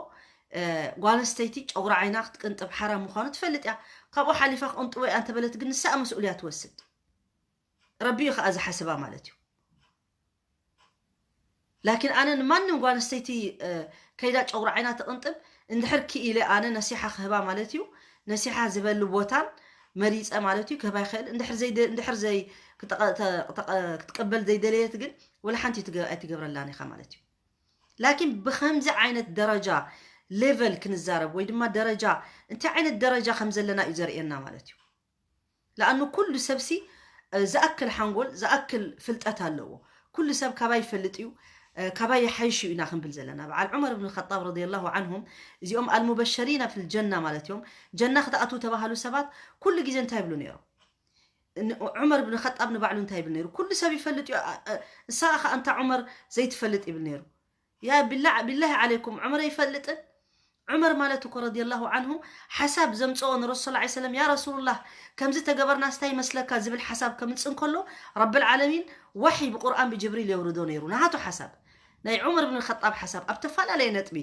እ፣ ጓል ኣንስተይቲ ጨጉሪ ዓይና ክትቅንጥብ ሓራም ምዃኑ ትፈልጥ እያ። ካብኡ ሓሊፋ ክቅንጥቦ እያ እንተበለት ግን ንሳ መስኡልያ ትወስድ። ረቢ እዩ ከዓ ዝሓስባ ማለት እዩ። ላኪን ኣነ ንማንም ጓል ኣንስተይቲ፣ እ፣ ከይዳ ጨጉሪ ዓይና ትቅንጥብ እንድሕር ክኢለ ኣነ ነሲሓ ክህባ ማለት እዩ። ነሲሓ ዝበሉ ቦታን መሪፀ ማለት እዩ ክህባ ይኽእል። እንድሕር ዘይደ-፣ እንድሕር ዘይ-፣ ክጠቀ-፣ ተ-፣ ክጠቀ-፣ ክትቀበል ዘይደለየት ግን ወላ ሓንቲ ትገ-፣ ኣይትገብረላን ኢኻ ማለት እዩ። ላኪን ብኸምዚ ዓይነት ደረጃ ሌቨል ክንዛረብ ወይ ድማ ደረጃ፣ እንታይ ዓይነት ደረጃ ከም ዘለና እዩ ዘርእየና ማለት እዩ። ለኣኑ ኩሉ ሰብሲ፣ እ፣ ዝኣክል ሓንጎል፣ ዝኣክል ፍልጠት ኣለዎ። ኩሉ ሰብ ካባይ ይፈልጥ እዩ፣ እ፣ ካባይ ይሓይሽ እዩ ኢና ክንብል ዘለና። በዓል ዑመር ብን ኸጣብ ረዲየላሁ ዓንሁም፣ እዚኦም ኣልሙበሸሪና ፊል ጀና ማለት እዮም። ጀና ክትኣትዉ ተባሃሉ ሰባት ኩሉ ግዜ እንታይ ይብሉ ነይሮም? ን-፣ ዑመር ብን ኸጣብ ንባዕሉ እንታይ ይብል ነይሩ? ኩሉ ሰብ ይፈልጥ እዩ፣ እ፣ እ፣ ንሳ ኸ ኣንታ ዑመር ዘይትፈልጥ ይብል ነይሩ። ያ ቢላ-፣ ቢላሂ ዓለይኩም፣ ዑመር ኣይፈልጥን? ዑመር ማለት እኮ ረዲየላሁ ዓንሁ ሓሳብ ዘምፅኦ ንረሱል ሰለላሁ ዐለይሂ ወሰለም፣ "ያ ረሱሉላህ፣ ከምዚ ተገበርናስ እንታይ ይመስለካ?" ዝብል ሓሳብ ከምፅእ እንከሎ፣ ረብል ዓለሚን ዋሒ ብቁርኣን ብጅብሪል የውርዶ ነይሩ። ናሃቱ ሓሳብ፣ ናይ ዑመር ብን ኸጣብ ሓሳብ ኣብ ተፈላለየ ነጥቢ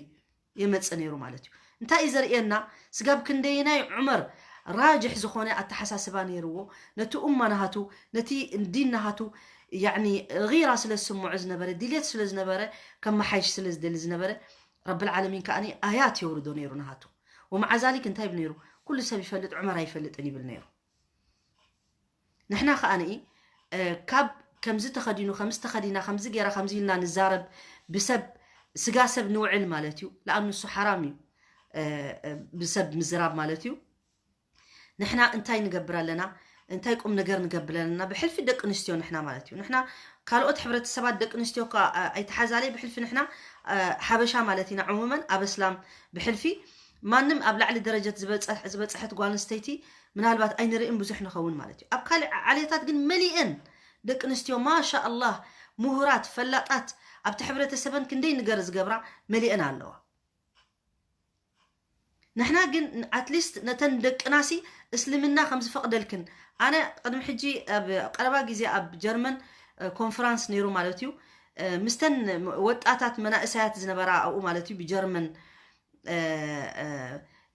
የመፅእ ነይሩ ማለት እዩ። እንታይ እዩ ዘርእየና? ስጋብ ክንደየናይ ዑመር ራጅሕ ዝኾነ ኣተሓሳስባ ነይርዎ፣ ነቲ ኡማ ናሃቱ፣ ነቲ ዲን ናሃቱ፣ ያዕኒ፣ ጊራ ስለ ዝስምዖ ዝነበረ፣ ድልየት ስለ ዝነበረ፣ ከመሓይሽ ስለ ዝደሊ ዝነበረ፣ ረብል ዓለሚን ከኣ ኣያት የውርዶ ነይሩ ናሃቱ። ወመዓ ዛሊክ እንታይ ይብል ነይሩ? "ኩሉ ሰብ ይፈልጥ፣ ዑመር ኣይፈልጥን" ይብል ነይሩ። ንሕና ከኣ ንኢ፣ እ፣ ካብ ከምዚ ተኸዲኑ፣ ከምዚ ተኸዲና፣ ከምዚ ገይራ፣ ከምዚ ኢልና ንዛረብ፣ ብሰብ፣ ስጋ ሰብ ንውዕል ማለት እዩ። ለኣኑ ንሱ ሓራም እዩ፣ እ፣ እ፣ ብሰብ ምዝራብ ማለት እዩ። ንሕና እንታይ ንገብር ኣለና? እንታይ ቁም ነገር ንገብር ኣለና? ብሕልፊ ደቂ ኣንስትዮ ንሕና ማለት እዩ። ንሕና ካልኦት ሕብረተሰባት ደቂ ኣንስትዮ እኳ፣ እ፣ ኣይተሓዛለይ፣ ብሕልፊ ንሕና፣ እ፣ ሓበሻ ማለት ኢና። ዕሙመን ኣብ እስላም ብሕልፊ ማንም ኣብ ላዕሊ ደረጀት ዝበፀሕ-፣ ዝበፀሐት ጓል ኣንስተይቲ ምናልባት ኣይንርእን ብዙሕ ንኸውን ማለት እዩ። ኣብ ካልእ ዓሌታት ግን መሊአን ደቂ ኣንስትዮ ማሻ ኣላህ ምሁራት፣ ፈላጣት፣ ኣብቲ ሕብረተሰበን ክንደይ ንገር ዝገብራ መሊአን ኣለዋ። ንሕና ግን ኣትሊስት ነተን ደቅናሲ እስልምና ከም ዝፈቕደልክን፣ ኣነ ቅድሚ ሕጂ ኣብ ቀረባ ግዜ ኣብ ጀርመን፣ እ፣ ኮንፈራንስ ነይሩ ማለት እዩ። እ፣ ምስተን ወጣታት መናእሰያት ዝነበራ ኣብኡ ማለት እዩ ብጀርመን፣ እ፣ እ፣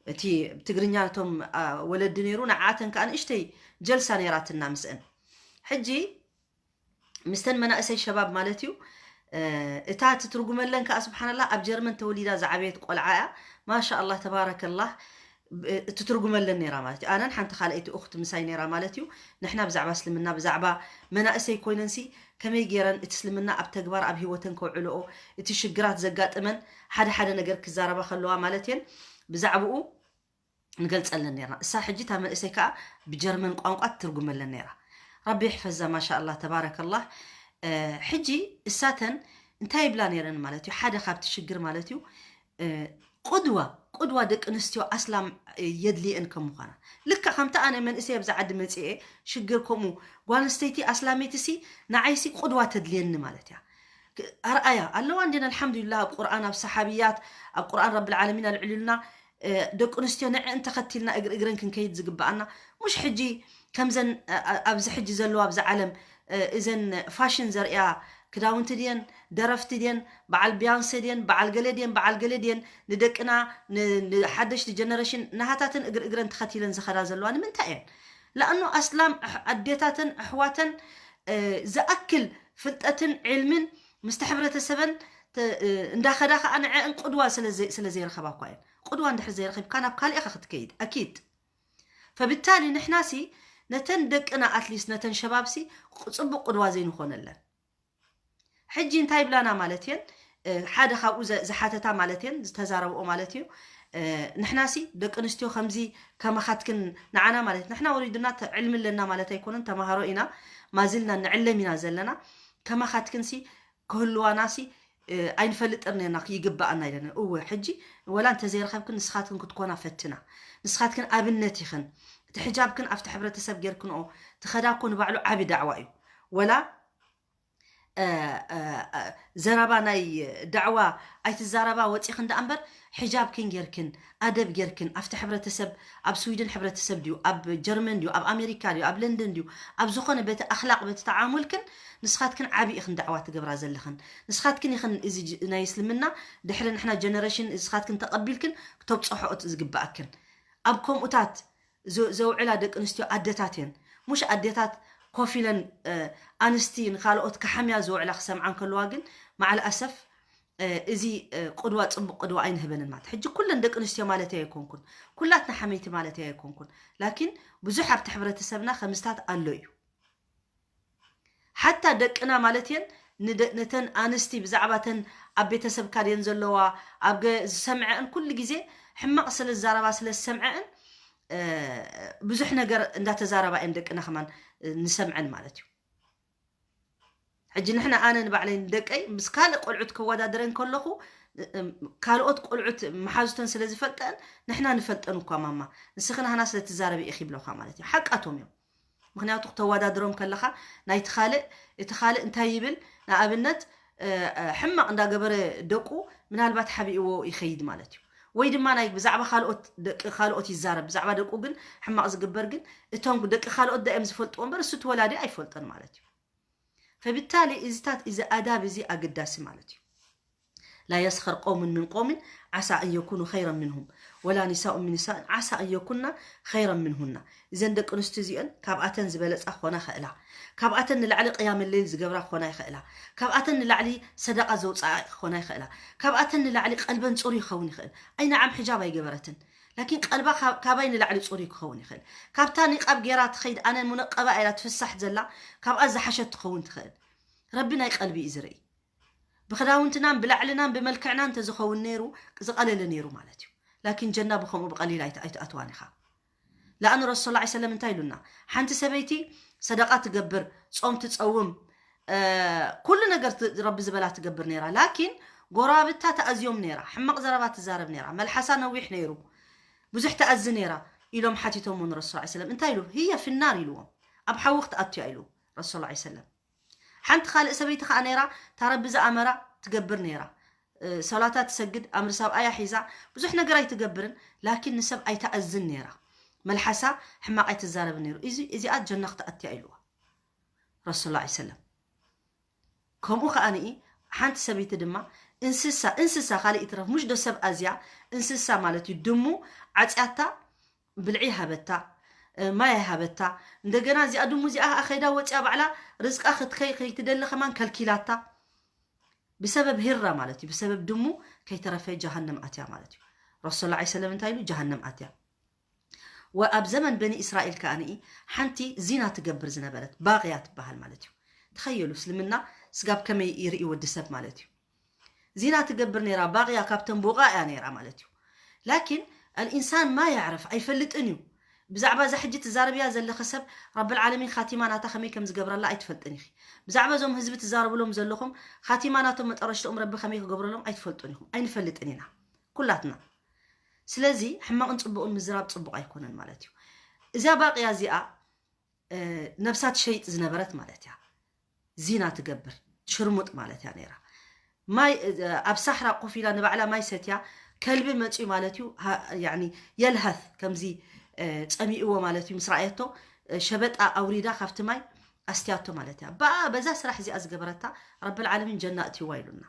እቲ ትግርኛ ነቶም፣ አ፣ ወለዲ ነይሩ፣ ንዓተን ከዓ ንእሽተይ ጀልሳ ነይራትና ምስእን። ሕጂ ምስተን መናእሰይ ሸባብ ማለት እዩ፣ እ፣ እታ ትትርጉመለን ከዓ ስብሓንላህ ኣብ ጀርመን ተወሊዳ ዝዓበየት ቆልዓ እያ። ማሻ ኣላህ ተባረከላህ፣ እ፣ እትትርጉመለን ነይራ ማለት እዩ። ኣነን ሓንቲ ካልኣይቲ እኽቲ ምሳይ ነይራ ማለት እዩ። ንሕና ብዛዕባ እስልምና፣ ብዛዕባ መናእሰይ ኮይነንሲ ከመይ ገይረን እቲ እስልምና ኣብ ተግባር ኣብ ህይወተን ከውዕልኦ፣ እቲ ሽግራት ዘጋጥመን ሓደ ሓደ ነገር ክዛረባ ከለዋ ማለት እየን ብዛዕባኡ ንገልጸለን ነይርና። እሳ ሕጂ እታ መንእሰይ ከኣ ብጀርመን ቋንቋ ትትርጉመለን ነይራ። ረቢ ይሕፈዛ ማሻ ኣላህ ተባረከላህ። እ፣ ሕጂ እሳተን እንታይ ይብላ ነይረን ማለት እዩ? ሓደ ካብቲ ሽግር ማለት እዩ፣ እ፣ ቁድዋ፣ ቁድዋ ደቂ ኣንስትዮ ኣስላም፣ እ፣ የድልየን ከም ምዃና። ልክዕ ከምቲ ኣነ መንእሰይ ኣብዚ ዓዲ መጺኤ ሽግር ከምኡ ጓል ኣንስተይቲ ኣስላመይቲ ሲ ንዓይሲ ቁድዋ ተድልየኒ ማለት እያ። ክ-፣ ኣርኣያ ኣለዋ እንዴን ኣልሓምዱሊላህ ኣብ ቁርኣን ኣብ ሰሓብያት ኣብ ቁርኣን ረብል ዓለሚን ኣልዕሉልና፣ እ፣ ደቂ ኣንስትዮ ንዐን ተኸቲልና እግሪ እግረን ክንከይድ ዝግብኣና። ሙሽ ሕጂ ከምዘን፣ እ፣ እ፣ ኣብዚ ሕጂ ዘለዋ ኣብዚ ዓለም፣ እ፣ እዘን ፋሽን ዘርእያ ክዳውንቲ ድየን፣ ደረፍቲ ድየን፣ በዓል ቢያንሰ ድየን፣ በዓል ገለ ድየን፣ በዓል ገለ ድየን፣ ንደቅና፣ ን-፣ ንሓደሽቲ ጀነሬሽን ናሃታትን እግሪ እግረን ተኸቲለን ዝኸዳ ዘለዋ ንምንታይ እየን? ለኣኑ ኣስላም ኣሕ-፣ ኣዴታተን ኣሕዋተን፣ እ፣ ዝኣክል ፍልጠትን ዕልምን ምስቲ ሕብረተሰበን ተ-፣ እ፣ እንዳኸዳ ከኣ ንዐን ቁድዋ ስለ ዘይ-፣ ስለ ዘይረኸባ እኳ እየን። ቁድዋ እንድሕር ዘይረኺብካ ናብ ካልእ ኢኻ ክትከይድ፣ ኣኪድ። ፈብታሊ ንሕናሲ ነተን ደቅና ኣትሊስት ነተን ሸባብሲ ጽቡቕ ቁድዋ ዘይንኾነለን። ሕጂ እንታይ ይብላና ማለት እየን? እ፣ ሓደ ካብኡ ዘ-፣ ዝሓተታ ማለት እየን፣ ዝተዛረብኦ ማለት እዩ። እ፣ ንሕናሲ ደቂ ኣንስትዮ ከምዚ ከማኻትክን ንዓና ማለት ንሕና ወሪዱና ተ-፣ ዕልሚ ኣለና ማለት ኣይኮነን፣ ተማሃሮ ኢና፣ ማዝልና ንዕለም ኢና ዘለና። ከማኻትክንሲ ክህልዋናሲ፣ እ፣ ኣይንፈልጥን ነርና፣ ይግብኣና ኢለና። እወ፣ ሕጂ ወላ እንተዘይረኸብክን ንስኻትክን ክትኮና ፈትና። ንስኻትክን ኣብነት ኢኽን። እቲ ሕጃብክን ኣብቲ ሕብረተሰብ ጌርክንኦ ትኸዳ እኮ ንባዕሉ ዓቢ ዳዕዋ እዩ። ወላ፣ እ፣ እ፣ እ፣ ዘረባ ናይ ዳዕዋ ኣይትዛረባ ወፂኽን ደኣ እምበር፣ ሕጃብክን ጌርክን ኣደብ ጌርክን ኣብቲ ሕብረተሰብ፣ ኣብ ስዊድን ሕብረተሰብ ድዩ፣ ኣብ ጀርመን ድዩ፣ ኣብ ኣሜሪካ ድዩ፣ ኣብ ለንደን ድዩ፣ ኣብ ዝኾነ በቲ ኣኽላቕ በቲ ተዓሙልክን ንስኻትክን ዓቢ ኢኽን ዳዕዋ ትገብራ ዘለኽን። ንስኻትክን ኢኽን እዚ ጅ- ናይ እስልምና ድሕሪ ንሕና ጀነሬሽን ንስኻትክን ተቐቢልክን ክተብፅሖ ዝግብኣክን። ኣብ ከምኡታት ዘ- ዘውዕላ ደቂ ኣንስትዮ ኣደታት እየን። ሙሽ ኣዴታት ኮፍ ኢለን ኣንስቲ ንካልኦት ክሓምያ ዝውዕላ ክሰምዓ እንከለዋ ግን፣ ማዕል ኣሰፍ እዚ ቅድዋ፣ ፅቡቅ ቅድዋ ኣይንህበንን ማለት። ሕጂ ኩለን ደቂ ኣንስትዮ ማለት ኣይኮንኩን፣ ኩላትና ሓመይቲ ማለት ኣይኮንኩን። ላኪን ብዙሕ ኣብቲ ሕብረተሰብና ከምስታት ኣሎ እዩ። ሓታ ደቅና ማለት እየን፣ ንደ- ነተን ኣንስቲ ብዛዕባ ተን ኣብ ቤተሰብካ ድየን ዘለዋ፣ ኣብ ገ- ዝሰምዐን ኩሉ ግዜ ሕማቕ ስለ ዝዛረባ ስለ ዝሰምዐን ብዙሕ ነገር እንዳተዛረባ እየን ደቅና ከማን ንሰምዐን ማለት እዩ። ሕጂ ንሕና፣ ኣነ ንባዕለይ ንደቀይ ምስ ካልእ ቆልዑት ከወዳድረን ከለኹ ካልኦት ቆልዑት መሓዙተን ስለ ዝፈልጠን፣ ንሕና ንፈልጠን እኳ ማማ፣ ንስኺ ናህና ስለ ትዛረቢ ኢኺ ይብለኳ ማለት እዩ። ሓቃቶም እዮም። ምክንያቱ ክተወዳድሮም ከለኻ ናይቲ ካልእ፣ እቲ ካልእ እንታይ ይብል፣ ንኣብነት ሕማቕ እንዳገበረ ደቁ ምናልባት ሓቢእዎ ይኸይድ ማለት እዩ። ወይ ድማ ናይ ብዛዕባ ካልኦት ደቂ ካልኦት ይዛረብ፣ ብዛዕባ ደቁ ግን ሕማቕ ዝግበር ግን እቶም ደቂ ካልኦት ዳእዮም ዝፈልጥዎ እምበር እሱ ተወላዲ ኣይፈልጦን ማለት እዩ። ፈብታሊ እዚታት እዚ ኣዳብ እዚ ኣገዳሲ ማለት እዩ። ላ የስኸር ቆምን ምን ቆምን ዓሳ ኣን የኩኑ ኸይረን ምንሁም ወላ ኒሳኡን ምን ኒሳእን ዓሳ ኣን የኩና ኸይረን ምንሁና። እዘን ደቂ ኣንስትዮ እዚአን ካብኣተን ዝበለፃ ክኾና ይኽእላ፣ ካብኣተን ንላዕሊ ቅያም ሌል ዝገብራ ክኾና ይኽእላ፣ ካብኣተን ንላዕሊ ሰደቃ ዘውፅኣ ክኾና ይኽእላ፣ ካብኣተን ንላዕሊ ቀልበን ፅሩ ይኸውን ይኽእል። ኣይንዓም ሕጃብ ኣይገበረትን፣ ላኪን ቀልባ ካባይ ንላዕሊ ፅሩይ ክኸውን ይኽእል። ካብታ ኒቃብ ጌራ ትኸይድ ኣነ ሙነቀባ ኢላ ትፍሳሕ ዘላ ካብኣ ዝሓሸት ትኸውን ትኽእል። ረቢ ናይ ቀልቢ እዩ ዝርኢ። ብክዳውንትናን ብላዕልናን ብመልክዕናን እንተዝኸውን ነይሩ ዝቐለለ ነይሩ ማለት እዩ። ላኪን ጀና ብኸምኡ ብቐሊል ኣይትኣትዋን ኢኻ። ለኣን ረሱል ላ ሰለም እንታይ ኢሉና? ሓንቲ ሰበይቲ ሰደቃ ትገብር፣ ጾም ትጸውም፣ ኩሉ ነገር ረቢ ዝበላ ትገብር ነይራ። ላኪን ጎራብታ ተኣዝዮም ነይራ፣ ሕማቕ ዘረባ ትዛረብ ነይራ፣ መልሓሳ ነዊሕ ነይሩ፣ ብዙሕ ተኣዚ ነይራ ኢሎም ሓቲቶምዎ ንረሱል ላ ሰለም። እንታይ ኢሉ? ህየ ፊናር ኢልዎም፣ ኣብ ሓዊ ክትኣትያ ኢሉ ረሱል ላ ሰለም። ሓንቲ ካልእ ሰበይቲ ከዓ ነይራ፣ እታ ረቢ ዝኣመራ ትገብር ነይራ። ሰላታ ትሰግድ፣ ኣምሪ ሰብኣያ ሒዛ፣ ብዙሕ ነገር ኣይትገብርን፣ ላኪን ንሰብ ኣይትኣዝን ነይራ። መልሓሳ ሕማቕ ኣይትዛረብን ነይሩ። እዚ እዚኣ ጀና ክትኣትያ ኢልዋ ረሱል ላ ሰለም። ከምኡ ከዓኒ ሓንቲ ሰበይቲ ድማ እንስሳ፣ እንስሳ ካልእ ይትረፍ፣ ሙሽ ዶ ሰብ ኣዝያ፣ እንስሳ ማለት እዩ። ድሙ ዓጽያታ ብልዒ ሃበታ፣ ማይ ሃበታ። እንደገና እዚኣ ድሙ እዚኣ ከይዳ ወፅያ ባዕላ ርዝቃ ክትከይ ከይትደሊ ከማን ከልኪላታ። ብሰበብ ሂራ ማለት እዩ፣ ብሰበብ ድሙ ከይተረፈ ጀሃነም ኣትያ ማለት እዩ። ረሱል ላ ሰለም እንታይ ኢሉ? ጀሃነም ኣትያ። ወኣብ ዘመን በኒ እስራኤል ከዓኒ ሓንቲ ዚና ትገብር ዝነበረት ባቕያ ትበሃል ማለት እዩ። ተኸየሉ እስልምና ስጋብ ከመይ ይርኢ ወዲ ሰብ ማለት እዩ። ዚና ትገብር ነይራ፣ ባቕያ ካብተን ቦቓ እያ ነይራ ማለት እዩ። ላኪን ኣልኢንሳን ማ ያዕረፍ፣ ኣይፈልጥን እዩ። ብዛዕባ እዛ ሕጂ ትዛረብያ ዘለኸ ሰብ ረብል ዓለሚን ኻቲማ ናታ ከመይ ከም ዝገብረላ ኣይትፈልጥን ኢኺ። ብዛዕባ እዞም ህዝቢ ትዛረብሎም ዘለኹም ኻቲማ ናቶም መጠረሽትኦም ረቢ ከመይ ክገብረሎም ኣይትፈልጡን ኢኹም። ኣይንፈልጥን ኢና ኩላትና። ስለዚ ሕማቕን ፅቡቕን ምዝራብ ፅቡቕ ኣይኮነን ማለት እዩ። እዛ ባቕያ እዚኣ ነብሳ ትሸይጥ ዝነበረት ማለት እያ። ዚና ትገብር ሽርሙጥ ማለት እያ ነይራ። ማይ ኣብ ሳሕራ ኮፍ ኢላ ንባዕላ ማይ ሰትያ ከልቢ መፅዩ ማለት እዩ። የልሃት ከምዚ ፀሚእዎ ማለት እዩ። ምስ ረኣየቶ ሸበጣ ኣውሪዳ ካብቲ ማይ ኣስትያቶ ማለት እያ። በዛ ስራሕ እዚኣ ዝገበረታ ረብል ዓለሚን ጀና እትይዋ ኢሉና።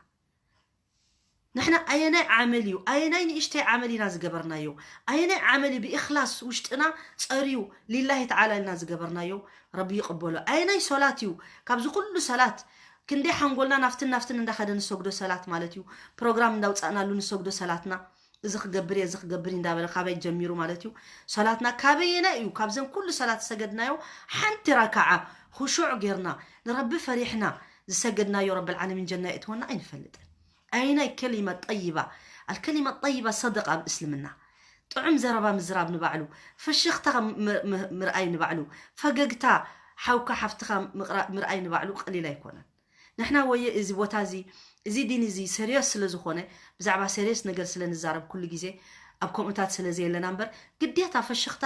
ንሕና ኣየናይ ዓመል እዩ፣ ኣየናይ ንእሽተይ ዓመል ኢና ዝገበርናዮ? ኣየናይ ዓመል እዩ ብእኽላስ ውሽጥና ጸርዩ ሊላሂ ተዓላ ኢልና ዝገበርናዮ? ረቢ ይቕበሎ። ኣየናይ ሶላት እዩ ካብዚ ኩሉ ሰላት ክንደይ ሓንጎልና ናፍትን ናፍትን እንዳኸደ ንሰግዶ ሰላት ማለት እዩ። ፕሮግራም እንዳውጻእናሉ ንሰግዶ ሰላትና፣ እዚ ክገብር እየ፣ እዚ ክገብር እንዳበለ ካበይ ጀሚሩ ማለት እዩ። ሰላትና ካበየናይ እዩ? ካብዘን ኩሉ ሰላት ዝሰገድናዮ ሓንቲ ረካዓ ኹሹዕ ጌርና ንረቢ ፈሪሕና ዝሰገድናዮ ረብል ዓለሚን ጀና የእትወና ኣይንፈልጥን። ኣይናይ ከሊማ ጠይባ፣ ኣልከሊማ ጠይባ ሰደቃ ኣብ እስልምና። ጥዑም ዘረባ ምዝራብ ንባዕሉ፣ ፍሽኽታ ምርኣይ ንባዕሉ፣ ፈገግታ ሓውካ ሓፍትኻ ምርኣይ ንባዕሉ ቀሊል ኣይኮነን። ንሕና ወየ እዚ ቦታ እዚ፣ እዚ ዲን እዚ ሴሪየስ ስለ ዝኾነ፣ ብዛዕባ ሴሪየስ ነገር ስለ ንዛረብ ኩሉ ግዜ ኣብ ከምኡታት ስለ ዘየለና እምበር፣ ግዴታ ፈሽኽታ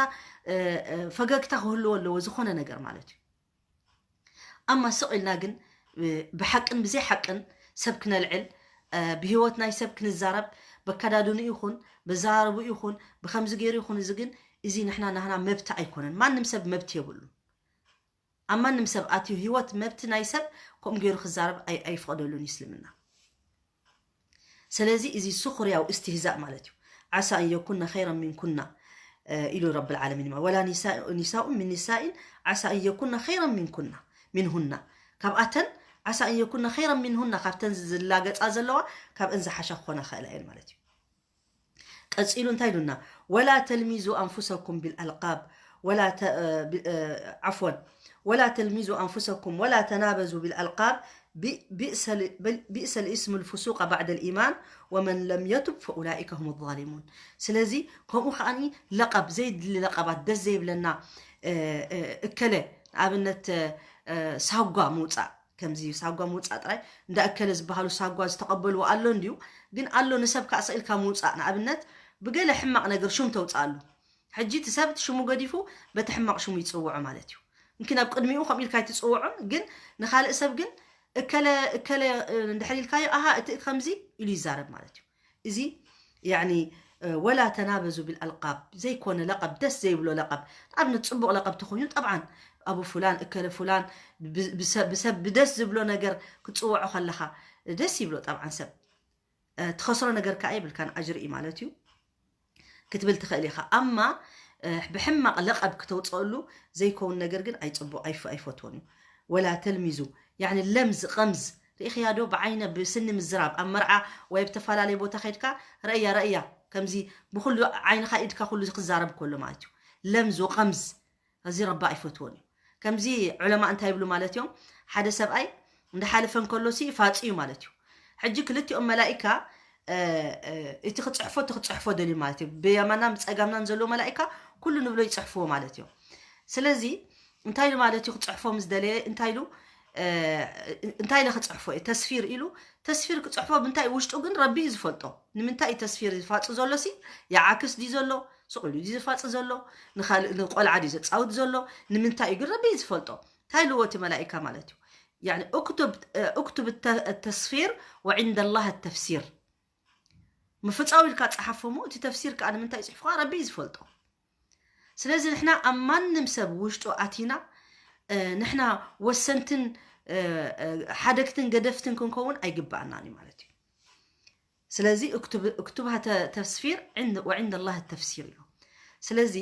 ፈገግታ ክህልዎ ኣለዎ ዝኾነ ነገር ማለት እዩ። ኣማ ስቕ ኢልና ግን ብሓቅን ብዘይ ሓቅን ሰብ ክነልዕል፣ ብህይወት ናይ ሰብ ክንዛረብ፣ በከዳድኑ ይኹን ብዛረቡ ይኹን ብከምዚ ገይሩ ይኹን፣ እዚ ግን እዚ ንሕና ናህና መብቲ ኣይኮነን። ማንም ሰብ መብቲ የብሉ። ኣብ ማንም ሰብ ኣትዩ ህይወት መብቲ ናይ ሰብ ከምኡ ገይሩ ክዛረብ ኣይፍቀደሉን እስልምና። ስለዚ እዚ ስኹርያው እስትህዛእ ማለት እዩ። ዓሳ ኣን የኩና ኸይረን ሚንኩና ኢሉ ረብል ዓለሚን። ወላ ኒሳኡ ሚን ኒሳኢን ዓሳ ኣን የኩና ኸይረን ሚንኩና ሚንሁና፣ ካብኣተን ዓሳ ኣን የኩና ኸይረን ሚንሁና፣ ካብተን ዝላገጻ ዘለዋ ካብእን ዝሓሻ ክኾና ክኽእላ እየን ማለት እዩ። ቀጺሉ እንታይ ኢሉና? ወላ ተልሚዙ ኣንፉሰኩም ቢልኣልቃብ ወላ ዓፍወን ወላ ተልሚዙ ኣንፉሰኩም ወላ ተናበዙ ቢልኣልቃብ ቢእሰ ልእስሙ ልፍሱቀ ባዕደ ልኢማን ወመን ለም የቱብ ፈኡላኢከ ሁም ዛሊሙን። ስለዚ ከምኡ ከዓኒ ለቐብ፣ ዘይድሊ ለቐባት፣ ደስ ዘይብለና እከለ፣ ንኣብነት ሳጓ ምውፃእ፣ ከምዚ ሳጓ ምውፃእ ጥራይ እንዳ እከለ ዝበሃሉ ሳጓ ዝተቐበልዎ ኣሎ እንድዩ። ግን ኣሎ ንሰብ ከዓ ስኢልካ ምውፃእ፣ ንኣብነት ብገለ ሕማቕ ነገር ሹም ተውፅኣሉ። ሕጂ እቲ ሰብ እቲ ሽሙ ገዲፉ በቲ ሕማቕ ሽሙ ይፅውዖ ማለት እዩ። ምኪን ኣብ ቅድሚኡ ከምኡ ኢልካ ኣይትፅውዖን፣ ግን ንኻልእ ሰብ ግን እከለ እከለ እንድሕር ኢልካዮ ኣሃ እቲ ከምዚ ኢሉ ይዛረብ ማለት እዩ። እዚ ያኒ ወላ ተናበዙ ቢልኣልቃብ፣ ዘይኮነ ለቐብ፣ ደስ ዘይብሎ ለቐብ። ንኣብነት ፅቡቕ ለቐብ ተኾይኑ ጠብዓን ኣቡ ፉላን እከለ ፉላን ብሰብ ብደስ ዝብሎ ነገር ክትፅውዖ ከለኻ ደስ ይብሎ ጠብዓን ሰብ። ትኸስሮ ነገር ከዓ የብልካን፣ ኣጅሪ እዩ ማለት እዩ ክትብል ትኽእል ኢኻ። ኣማ ብሕማቕ ለቐብ ክተውፅአሉ ዘይከውን ነገር ግን ኣይፅቡቕ ኣይፈትዎን እዩ። ወላ ተልሚዙ ያኒ ለምዝ ቐምዝ ርኢኽያ ዶ? ብዓይነ ብስኒ ምዝራብ ኣብ መርዓ ወይ ኣብ ተፈላለየ ቦታ ከይድካ ረእያ ረእያ ከምዚ ብኩሉ ዓይንኻ ኢድካ ኩሉ ክዛረብ ከሎ ማለት እዩ። ለምዝ ወቐምዝ እዚ ረቢ ኣይፈትዎን እዩ። ከምዚ ዑለማ እንታይ ይብሉ ማለት እዮም? ሓደ ሰብኣይ እንዳሓለፈ እንከሎ ሲ ፋፂ እዩ ማለት እዩ። ሕጂ ክልቲኦም መላኢካ እቲ ክፅሕፎ እቲ ክፅሕፎ ደልዩ ማለት እዩ። ብየማናን ብፀጋምናን ዘለዎ መላኢካ ኩሉ ንብሎ ይፅሕፍዎ ማለት እዮም። ስለዚ እንታይ ኢሉ ማለት እዩ? ክፅሕፎ ምስ ደለየ እንታይ ኢሉ እንታይ ኢለ ክፅሕፎ እየ? ተስፊር ኢሉ ተስፊር ክፅሕፎ ምንታይ ውሽጡ ግን ረቢ እዩ ዝፈልጦ። ንምንታይ እዩ ተስፊር ዝፋፂ ዘሎ ሲ? ይዓክስ ድዩ ዘሎ? ስቕ ኢሉ ድዩ ዝፋፂ ዘሎ? ንኻልእ ንቆልዓ ድዩ ዘፃውት ዘሎ? ንምንታይ እዩ ግን ረቢ እዩ ዝፈልጦ። እንታይ ኢልዎ እቲ መላኢካ ማለት እዩ? ያኒ እክቱብ እክቱብ ተስፊር ወዕንደ ላህ ተፍሲር። ምፍፃው ኢልካ ፀሓፎ እሞ እቲ ተፍሲር ከዓ ንምንታይ ፅሑፍካ ረቢ እዩ ዝፈልጦ። ስለዚ ንሕና ኣብ ማንም ሰብ ውሽጡ ኣቲና ንሕና ወሰንትን ሓደግትን ገደፍትን ክንከውን ኣይግባኣናን እዩ ማለት እዩ። ስለዚ እክቱብሃ ተስፊር ወዕንደ ላህ ተፍሲር እዩ። ስለዚ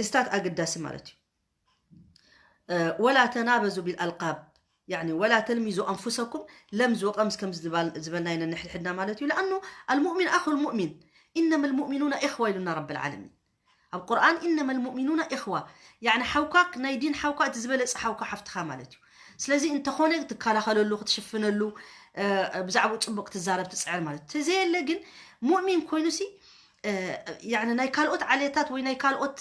እዚታት ኣገዳሲ ማለት እዩ። ወላ ተናበዙ ቢልኣልቃብ ያኒ ወላ ተልሚዙ ኣንፉሰኩም ለምዝ ወቐምዝ ከም ዝበልና ነንሕድሕድና ማለት እዩ። ለኣኑ ኣልሙእሚን ኣኹ ልሙእሚን ኢነማ ልሙእሚኑና ኢኽዋ ኢሉና ረብ ልዓለሚን ኣብ ቁርኣን። ኢነማ ልሙእሚኑና ኢኽዋ ያኒ ሓውካ ናይ ዲን ሓውካ እቲ ዝበለፀ ሓውካ ሓፍትኻ ማለት እዩ። ስለዚ እንተኾነ ክትከላኸለሉ ክትሽፍነሉ ብዛዕባኡ ፅቡቅ ክትዛረብ ትፅዕር ማለት እዩ። ተዘየለ ግን ሙእሚን ኮይኑሲ ናይ ካልኦት ዓሌታት ወይ ናይ ካልኦት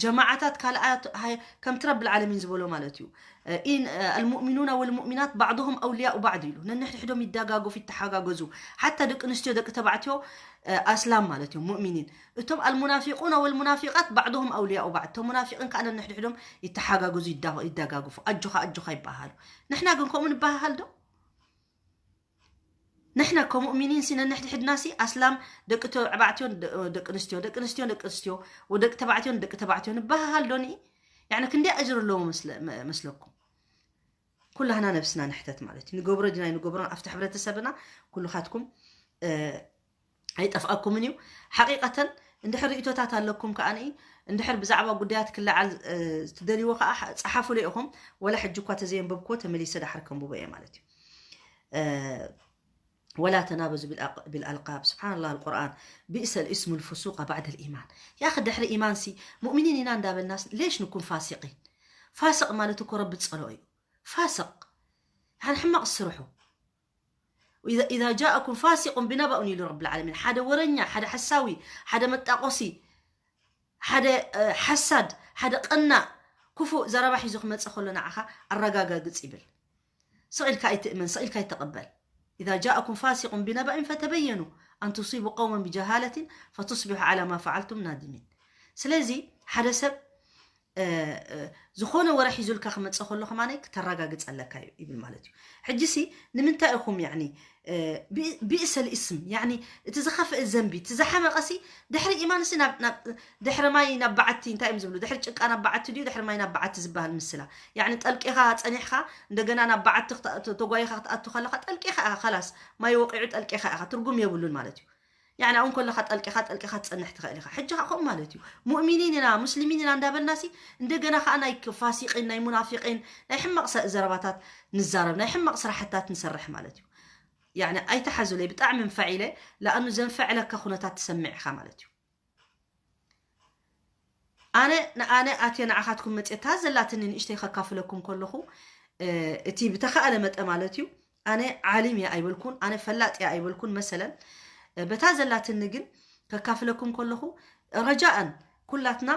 ጀማዓታት ካልኣት ከምቲ ረብል ዓለሚን ዝበሎ ማለት እዩ። المؤمنون والمؤمنات بعضهم أولياء بعض ኢሉ። ነንሕድሕዶም ይደጋገፉ ይተሓጋገዙ። ሓታ ደቂ ኣንስትዮ ደቂ ተባዕትዮ ኣስላም ማለት እዮም ሙእሚኒን። እቶም المنافقون والمنافقات بعضهم أولياء بعض። እቶም ሙናፊቅን ከዓ ነንሕድሕዶም ይተሓጋገዙ ይደጋገፉ። ኣጆኻ ኣጆኻ ይበሃሉ። ንሕና ግን ከምኡ ንበሃሃል ዶ? ንሕና ከሙእሚኒን ሲ ነንሕድሕድና ሲ ኣስላም ደቂ ተባዕትዮን ደቂ ኣንስትዮ ደቂ ኣንስትዮ ደቂ ኣንስትዮ ወደቂ ተባዕትዮን ደቂ ተባዕትዮ ንበሃሃል ዶ? ንኢ ያኒ ክንደይ ኣጅር ኣለዎ መስለኩም? ኩላህና ነብስና ንሕተት ማለት እዩ። ንገብሮ ዲና ንገብሮን ኣብቲ ሕብረተሰብና ኩሉኻትኩም ኣይጠፍኣኩምን እዩ። ሓቂቀተን እንድሕር ርእቶታት ኣለኩም ከዓኒ እንድሕር ብዛዕባ ጉዳያት ክለዓል ትደልይዎ ከዓ ፀሓፉለ ኢኹም። ወላ ሕጂ እኳ ተዘየንበብክዎ ተመሊሰ ዳሓር ከንብቦ እየ ማለት እዩ። ولا تنابزوا بالألقاب سبحان الله القرآن بئس الاسم الفسوق بعد الإيمان يا أخي ድሕሪ ኢማን ሲ ሙእሚኒን ኢና እንዳበልናስ ليش نكون فاسقين؟ ፋስቅ ማለት እኮ ረቢ ዝፀልኦ እዩ። ፋስቅ ሕማቕ ስርሑ إذا جاءكم فاسق بنبأ ኢሉ ረብል ዓለሚን። ሓደ ወረኛ፣ ሓደ ሓሳዊ፣ ሓደ መጣቆሲ፣ ሓደ ሓሳድ፣ ሓደ ቀናእ ክፉእ ዘረባ ሒዙ ክመፅእ ከሎ ንዓኻ ኣረጋጋግፅ ይብል። ስቕ ኢልካ ኣይትእመን፣ ስቕ ኢልካ ኣይተቐበል። إذا جاءكم فاسق بنبأ فتبينوا أن تصيبوا قوما بجهالة فتصبحوا على ما فعلتم نادمين። ስለዚ ሓደ ሰብ ዝኾነ ወረ ሒዙልካ ክመፀ ከሎ ከማነ ክተረጋግፅ ኣለካ እዩ ይብል ማለት እዩ። ሕጂ ሲ ንምንታይ ኢኹም ያኒ ብእሰል እስም ያኒ እቲ ዝኸፍእ ዘንቢ እቲ ዝሓመቐ ሲ ድሕሪ ኢማን ሲ ድሕሪ ማይ ናብ በዓቲ እንታይ እዮም ዝብሉ ድሕሪ ጭቃ ናብ በዓቲ ድዩ ድሕሪ ማይ ናብ በዓቲ ዝበሃል ምስላ ያኒ ጠልቂኻ ፀኒሕካ እንደገና ናብ በዓቲ ተጓይኻ ክትኣቱ ከለካ ጠልቂኻ ኢኻ ከላስ ማይ ወቂዑ ጠልቂኻ ኢኻ ትርጉም የብሉን ማለት እዩ። ያኒ ኣብኡ ከለኻ ጠልቂኻ ጠልቂኻ ትፀንሕ ትኽእል ኢኻ። ሕጂ ከዓ ከምኡ ማለት እዩ። ሙእሚኒን ኢና ሙስሊሚን ኢና እንዳበልና ሲ እንደገና ከዓ ናይ ፋሲቂን ናይ ሙናፊቂን ናይ ሕማቕ ዘረባታት ንዛረብ ናይ ሕማቕ ስራሕታት ንሰርሕ ማለት እዩ። ያኒ ኣይተሓዙለይ ብጣዕሚ ንፋዕ ኢለ ለኣኑ ዘንፈዕለካ ኩነታት ትሰምዕ ኢኻ ማለት እዩ። ኣነ ንኣነ ኣትየ ንዓኻትኩም መፅታ ዘላትኒ ንእሽተይ ከካፍለኩም ከለኹ እቲ ብተኻእለ መጠ ማለት እዩ ኣነ ዓሊም እየ ኣይበልኩን ኣነ ፈላጥ እየ ኣይበልኩን መሰለን በታ ዘላትኒ ግን ከካፍለኩም ከለኹ ረጃእን ኩላትና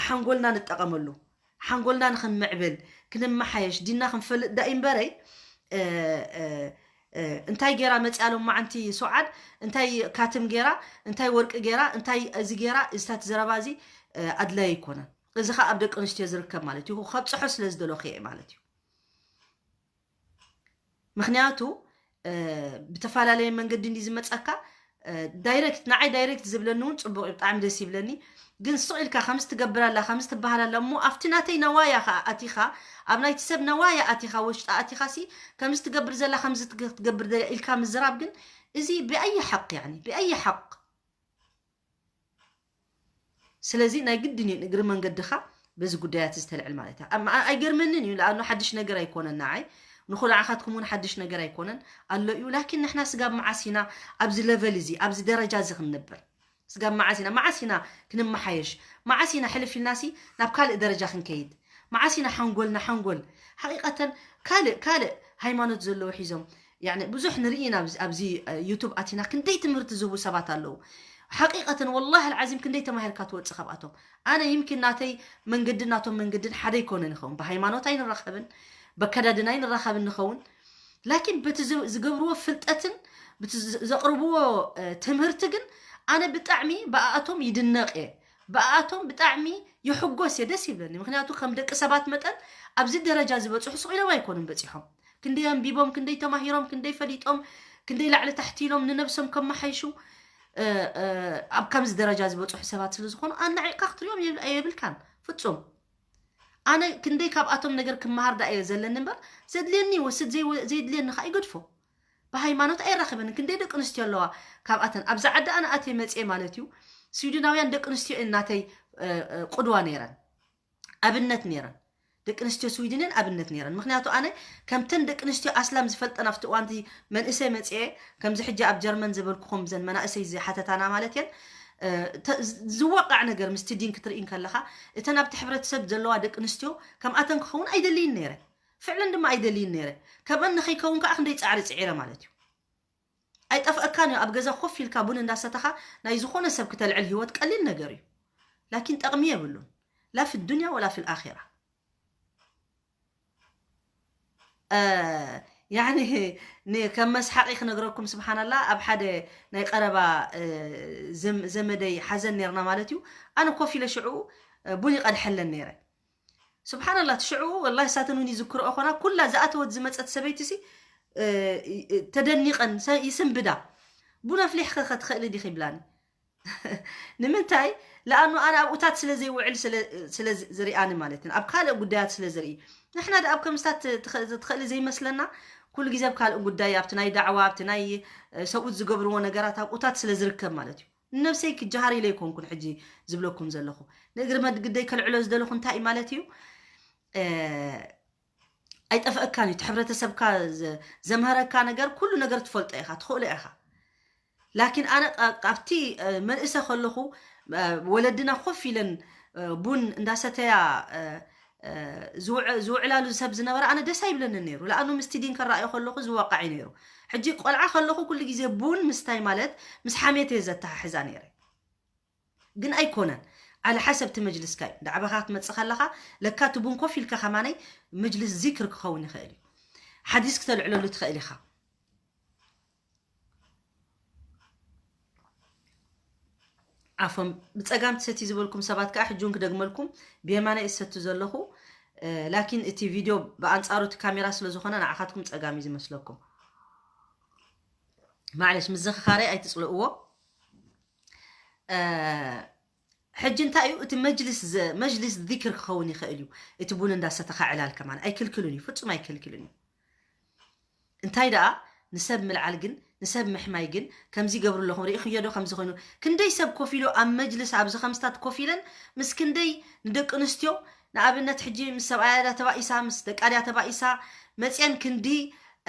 ሓንጎልና ንጠቐመሉ ሓንጎልና ንክንምዕብል ክንመሓየሽ ዲና ክንፈልጥ ዳኢ እምበረይ እንታይ ገይራ መፅያ ሎም መዓንቲ ሶዓድ እንታይ ካትም ገይራ እንታይ ወርቂ ገይራ እንታይ እዚ ገይራ እዚታት ዘረባ እዚ ኣድላይ ኣይኮነን። እዚ ከዓ ኣብ ደቂ ኣንስትዮ ዝርከብ ማለት እዩ። ከብፅሖ ስለ ዝደለኹ እየ ማለት እዩ። ምክንያቱ ብተፈላለየ መንገዲ እንዲ ዝመፀካ ዳይሬክት ንዓይ ዳይሬክት ዝብለኒ እውን ፅቡቅ እዩ ብጣዕሚ ደስ ይብለኒ። ግን ስቕ ኢልካ ከምዚ ትገብር ኣላ ከምዚ ትበሃል ኣላ እሞ ኣብቲ ናተይ ነዋያ ከዓ ኣቲኻ ኣብ ናይቲ ሰብ ነዋያ ኣቲኻ ወሽጢ ኣቲኻ ሲ ከምዚ ትገብር ዘላ ከምዚ ትገብር ዘላ ኢልካ ምዝራብ ግን እዚ ብኣይ ሓቅ ያኒ ብኣይ ሓቅ ስለዚ ናይ ግድን እዩ እግሪ መንገድኻ በዚ ጉዳያት ዝተልዕል ማለት እያ። ኣይገርመንን እዩ ለኣኑ ሓድሽ ነገር ኣይኮነን ንዓይ ንኹልዓኻትኩም እውን ሓድሽ ነገር ኣይኮነን ኣሎ እዩ ላኪን ንሕና ስጋብ መዓስ ኢና ኣብዚ ለቨል እዚ ኣብዚ ደረጃ እዚ ክንነብር ስጋብ መዓስ ኢና መዓስ ኢና ክንመሓየሽ መዓስ ኢና ሕልፍ ኢልናሲ ናብ ካልእ ደረጃ ክንከይድ መዓስ ኢና ሓንጎልና ሓንጎል ሓቂቀተን ካልእ ካልእ ሃይማኖት ዘለዎ ሒዞም ያኒ ብዙሕ ንርኢ ኢና ኣብዚ ዩቱብ ኣቲና ክንደይ ትምህርቲ ዝህቡ ሰባት ኣለዉ ሓቂቀተን ወላሂ ኣልዓዚም ክንደይ ተማሂርካ ትወፅእ ካብኣቶም ኣነ ይምኪን ናተይ መንገድን ናቶም መንገድን ሓደ ይኮነን ይኸውን ብሃይማኖት ኣይንራኸብን በከዳድና ኣይንራኸብን ንኸውን ላኪን በቲ ዝገብርዎ ፍልጠትን ዘቕርብዎ ትምህርቲ ግን ኣነ ብጣዕሚ ብኣኣቶም ይድነቕ እየ ብኣኣቶም ብጣዕሚ ይሕጎስ እየ ደስ ይብለኒ ምክንያቱ ከም ደቂ ሰባት መጠን ኣብዚ ደረጃ ዝበፅሑ ስቕ ኢሎም ኣይኮኑን በፂሖም ክንደይ ኣንቢቦም ክንደይ ተማሂሮም ክንደይ ፈሊጦም ክንደይ ላዕሊ ታሕቲ ኢሎም ንነብሶም ከመሓይሹ ኣብ ከምዚ ደረጃ ዝበፅሑ ሰባት ስለ ዝኾኑ ኣናዒቕካ ክትሪኦም የብልካን ፍፁም ኣነ ክንደይ ካብኣቶም ነገር ክመሃር ዳ እየ ዘለኒ እምበር ዘድልየኒ ወስድ ዘይድልየኒ ከዓ ይገድፎ ብሃይማኖት ኣይራኸበንን ክንደይ ደቂ ኣንስትዮ ኣለዋ ካብኣተን ኣብዚ ዓዲ ኣነ ኣትየ መፅየ ማለት እዩ ስዊድናውያን ደቂ ኣንስትዮ እናተይ ቁድዋ ነይረን ኣብነት ነይረን ደቂ ኣንስትዮ ስዊድንን ኣብነት ነይረን ምክንያቱ ኣነ ከምተን ደቂ ኣንስትዮ ኣስላም ዝፈልጠን ኣብቲ እዋንቲ መንእሰይ መፅየ ከምዚ ሕጂ ኣብ ጀርመን ዝበልኩኹም ዘን መናእሰይ ዝሓተታና ማለት እየን ዝወቃዕ ነገር ምስቲ ዲን ክትርኢ ከለካ እተን ኣብቲ ሕብረተሰብ ዘለዋ ደቂ ኣንስትዮ ከምኣተን ክኸውን ኣይደልይን ነይረ ፍዕለን ድማ ኣይደልይን ነይረ ከምአን ንኸይከውን ከዓ ክንደይ ፃዕሪ ፅዒረ ማለት እዩ ኣይጠፍአካን እዩ ኣብ ገዛ ኮፍ ኢልካ ቡን እንዳሰተኻ ናይ ዝኾነ ሰብ ክተልዕል ህይወት ቀሊል ነገር እዩ ላኪን ጠቕሚ የብሉን ላ ፊ ዱንያ ወላ ፊ ልኣራ ያኒ ከም መስሓቂ ክነግረኩም ስብሓናላ ኣብ ሓደ ናይ ቀረባ ዘመደይ ሓዘን ነርና ማለት እዩ ኣነ ኮፍ ኢለ ሽዑ ቡን ይቀድሐለን ነይረ ስብሓናላ እቲ ሽዑ ወላ ሳተን እውን ይዝክርኦ ኮና ኩላ ዝኣተወት ዝመፀት ሰበይቲ ሲ ተደኒቐን ይስንብዳ ቡን ኣፍሊሕኸ ከትኽእሊ ዲኺ ይብላኒ ንምንታይ ለኣኑ ኣነ ኣብኡታት ስለ ዘይውዕል ስለ ዝርኣኒ ማለት እዩ ኣብ ካልእ ጉዳያት ስለ ዝርኢ ንሕና ዳ ኣብ ከምስታት ትኽእሊ ዘይመስለና ኩሉ ግዜ ኣብ ካልእ ጉዳይ ኣብቲ ናይ ዳዕዋ ኣብቲ ናይ ሰብኡት ዝገብርዎ ነገራት ኣብኡታት ስለ ዝርከብ ማለት እዩ ንነብሰይ ክጀሃር ኢለ ይኮንኩን ሕጂ ዝብለኩም ዘለኹ ንእግሪ መድግደይ ከልዕሎ ዝደለኹ እንታይ እዩ ማለት እዩ ኣይጠፍአካን እዩ እቲ ሕብረተሰብካ ዘምሃረካ ነገር ኩሉ ነገር ትፈልጦ ኢኻ ትኽእሎ ኢኻ ላኪን ኣነ ኣብቲ መንእሰ ከለኹ ወለድና ኮፍ ኢለን ቡን እንዳሰተያ ዝውዕላሉ ሰብ ዝነበረ ኣነ ደስ ኣይብለኒ ነይሩ ለኣኑ ምስቲ ዲን ከረኣዮ ከለኹ ዝዋቃዕ እዩ ነይሩ ሕጂ ቆልዓ ከለኹ ኩሉ ግዜ ቡን ምስታይ ማለት ምስ ሓሜት እየ ዘተሓሕዛ ነይረ ግን ኣይኮነን ዓለ ሓሰብ እቲ መጅልስካ እዩ ዳዕባኻ ክትመፅእ ከለኻ ለካ እቲ ቡን ኮፍ ኢልካ ከማነይ መጅልስ ዚክር ክኸውን ይኽእል እዩ ሓዲስ ክተልዕለሉ ትኽእል ኢኻ ዓፎን ብፀጋም ትሰቲ ዝበልኩም ሰባት ከዓ ሕጂ እውን ክደግመልኩም፣ ብየማናይ እሰቱ ዘለኹ። እ፣ ላኪን እቲ ቪድዮ ብኣንፃሩ እቲ ካሜራ ስለ ዝኾነ ንዓኻትኩም ፀጋም እዩ ዝመስለኩም። ማዕለሽ ምዝኽኻረይ ኣይትፅልእዎ። እ፣ ሕጂ እንታይ እዩ እቲ መጅልስ ዘ-፣ መጅልስ ዚክር ክኸውን ይኽእል እዩ። እቲ ቡን እንዳሰተኻ ዕላል ከማን ኣይክልክልን እዩ፣ ፍጹም ኣይክልክልን እዩ። እንታይ ደኣ ንሰብ ምልዓል ግን ንሰብ ምሕማይ ግን ከምዚ ይገብሩ ኣለኹም፣ ርኢኽዮ ዶ ከምዚ ኮይኑ? ክንደይ ሰብ ኮፍ ኢሉ ኣብ መጅልስ ኣብዚ ከምስታት ኮፍ ኢለን ምስ ክንደይ ንደቂ ኣንስትዮ ንኣብነት ሕጂ ምስ ሰብኣያ ድያ ተባኢሳ ምስ ደቃ ድያ ተባኢሳ መፅየን ክንዲ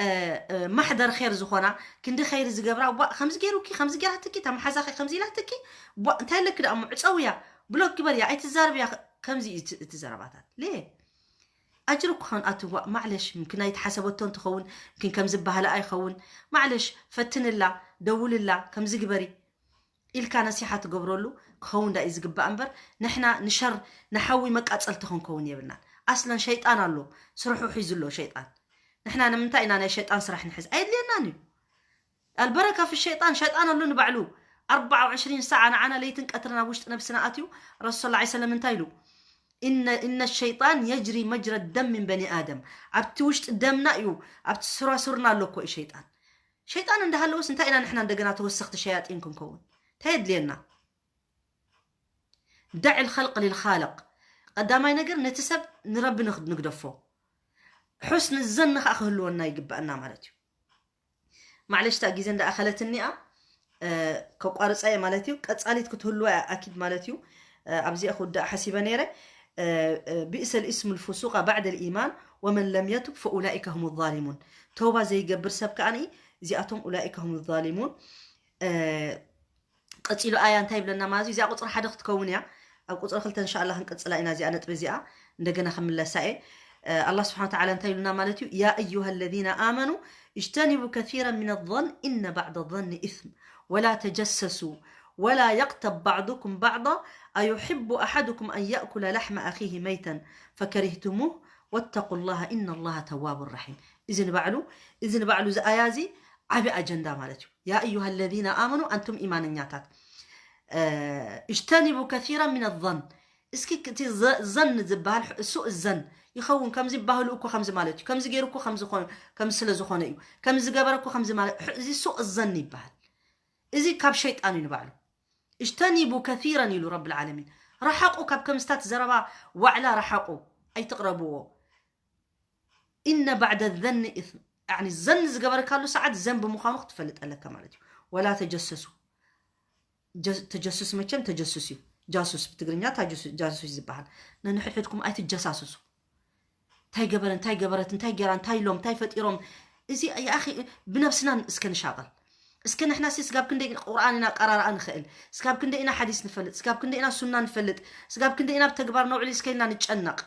እ፣ እ፣ ማሕደር ኼር ዝኾና ክንዲ ኸይሪ ዝገብራ ቧ ከምዚ ገይሩኪ ከምዚ ገይራትኪ እታ መሓዛኺ ከምዚ ኢላትኪ ቧ እንታይ ኣለኪ ደኣ እሞ ዕፀውያ ብሎክ ግበርያ ኣይትዛረብያ ከምዚ እዩ እቲ- እቲ ዘረባታት ሌ ኣጅሪ እኮ ከንኣትዋ ማዕለሽ ምክን ኣይተሓሰበቶ እንትኸውን ምክን ከም ዝበሃለ ኣይኸውን ማዕለሽ ፈትንላ ደውልላ ከምዚ ግበሪ ኢልካ ነሲሓ ትገብረሉ ክኸውን ዳ እዩ ዝግባእ እምበር ንሕና ንሸር ንሓዊ መቃፀልቲ ክንከውን የብልናን ኣስለን ሸይጣን ኣሎ ስርሑ ሒዙ ኣሎ ሸይጣን ንሕና ንምንታይ ኢና ናይ ሸይጣን ስራሕ ንሕዝ ኣየድልየናን እዩ ኣልበረካ ፊ ሸይጣን ሸይጣን ኣሎ ንባዕሉ ኣርባዓ ወዕሽሪን ሰዓ ንዓና ለይትን ቀትርን ኣብ ውሽጢ ነብስና ኣትዩ ረሱል ላ ሰለም እንታይ ኢሉ إن إن الشيطان يجري مجرى الدم من بني آدم ኣብቲ ውሽጢ ደምና እዩ ኣብቲ ስራሱርና ኣሎ እኮ እዩ ሸይጣን ሸይጣን እንዳሃለወስ እንታይ ኢና ንሕና እንደገና ተወሰኽቲ ሸያጢን ክንከውን እንታይ የድልየና دع الخلق للخالق ቀዳማይ ነገር ነቲ ሰብ ንረቢ ንክ- ንግደፎ ሑስኒ ዘን ከዓ ክህልወና ይግበአና ማለት እዩ ማዕለሽ እታ ግዜ እንዳኣኸለትኒ እያ ከቋርፃ እየ ማለት እዩ ቀፃሊት ክትህልዋ እያ ኣኪድ ማለት እዩ ኣብዚኣ ክውዳእ ሓሲበ ነይረ بئس الاسم الفسوق بعد الإيمان ومن لم يتب فأولئك هم الظالمون ተውባ ዘይገብር ሰብ ከኣ እዚኣቶም أولئك هم الظالمون ቀፂሉ ኣያ እንታይ ይብለና ማለት እዩ እዚኣ ቁፅሪ ሓደ ክትከውን እያ ኣብ ቁፅሪ ክልተ እንሻላ ክንቅፅላ ኢና እዚኣ ነጥቢ እዚኣ እንደገና ክምለሳ እየ ኣላ ስብሓን ተዓላ እንታይ ይብልና ማለት እዩ يا أيها الذين آمنوا اجتنبوا كثيرا من الظن إن بعض الظن إثم ولا تجسسوا ولا يغتب بعضكم بعضا أيحب أحدكم أن يأكل لحم أخيه ميتا فكرهتموه واتقوا الله إن الله تواب رحيم እዚ ንባዕሉ እዚ ንባዕሉ እዚ ኣያ እዚ ዓቢ ኣጀንዳ ማለት እዩ يا أيها الذين آمنوا ኣንቱም ኢማነኛታት اجتنبوا كثيرا من الظن እስኪ እቲ ዘን ዝበሃል እሱ እዘን ይኸውን ከምዚ ባህሉ እኮ ከምዚ ማለት እዩ ከምዚ ገይሩ እኮ ከምዚ ስለ ዝኾነ እዩ ከምዚ ገበረ እኮ ከምዚ ማለት እዚ ሱ እዘን ይበሃል እዚ ካብ ሸይጣን እዩ ንባዕሉ اجتنبوا كثيرا ኢሉ رب العالمين ረሓቁ ካብ ከምስታት ዘረባ ዋዕላ ረሓቁ ኣይትቕረብዎ إن بعض الظن إثم يعني ዘን ዝገበርካሉ ሰዓት ዘንቢ ምዃኑ ክትፈልጥ ኣለካ ማለት እዩ ولا تجسسوا ተጀሱስ መቸም ተጀሱስ እዩ ጃሱስ ብትግርኛ ጃሱስ ዝበሃል ነንሕድሕድኩም ኣይትጀሳሱሱ እንታይ ገበረ እንታይ ገበረት እንታይ ገራ እንታይ ኢሎም እንታይ ፈጢሮም እዚ ያኺ ብነብስና እስከ ንሻቐል እስከ ንሕና ሲ ስጋብ ክንደይ ቁርኣን ኢና ቀራርኣ ንኽእል ስጋብ ክንደይ ኢና ሓዲስ ንፈልጥ ስጋብ ክንደይ ኢና ሱና ንፈልጥ ስጋብ ክንደይ ኢና ብተግባር ነውዕሊ እስከ ኢልና ንጨነቕ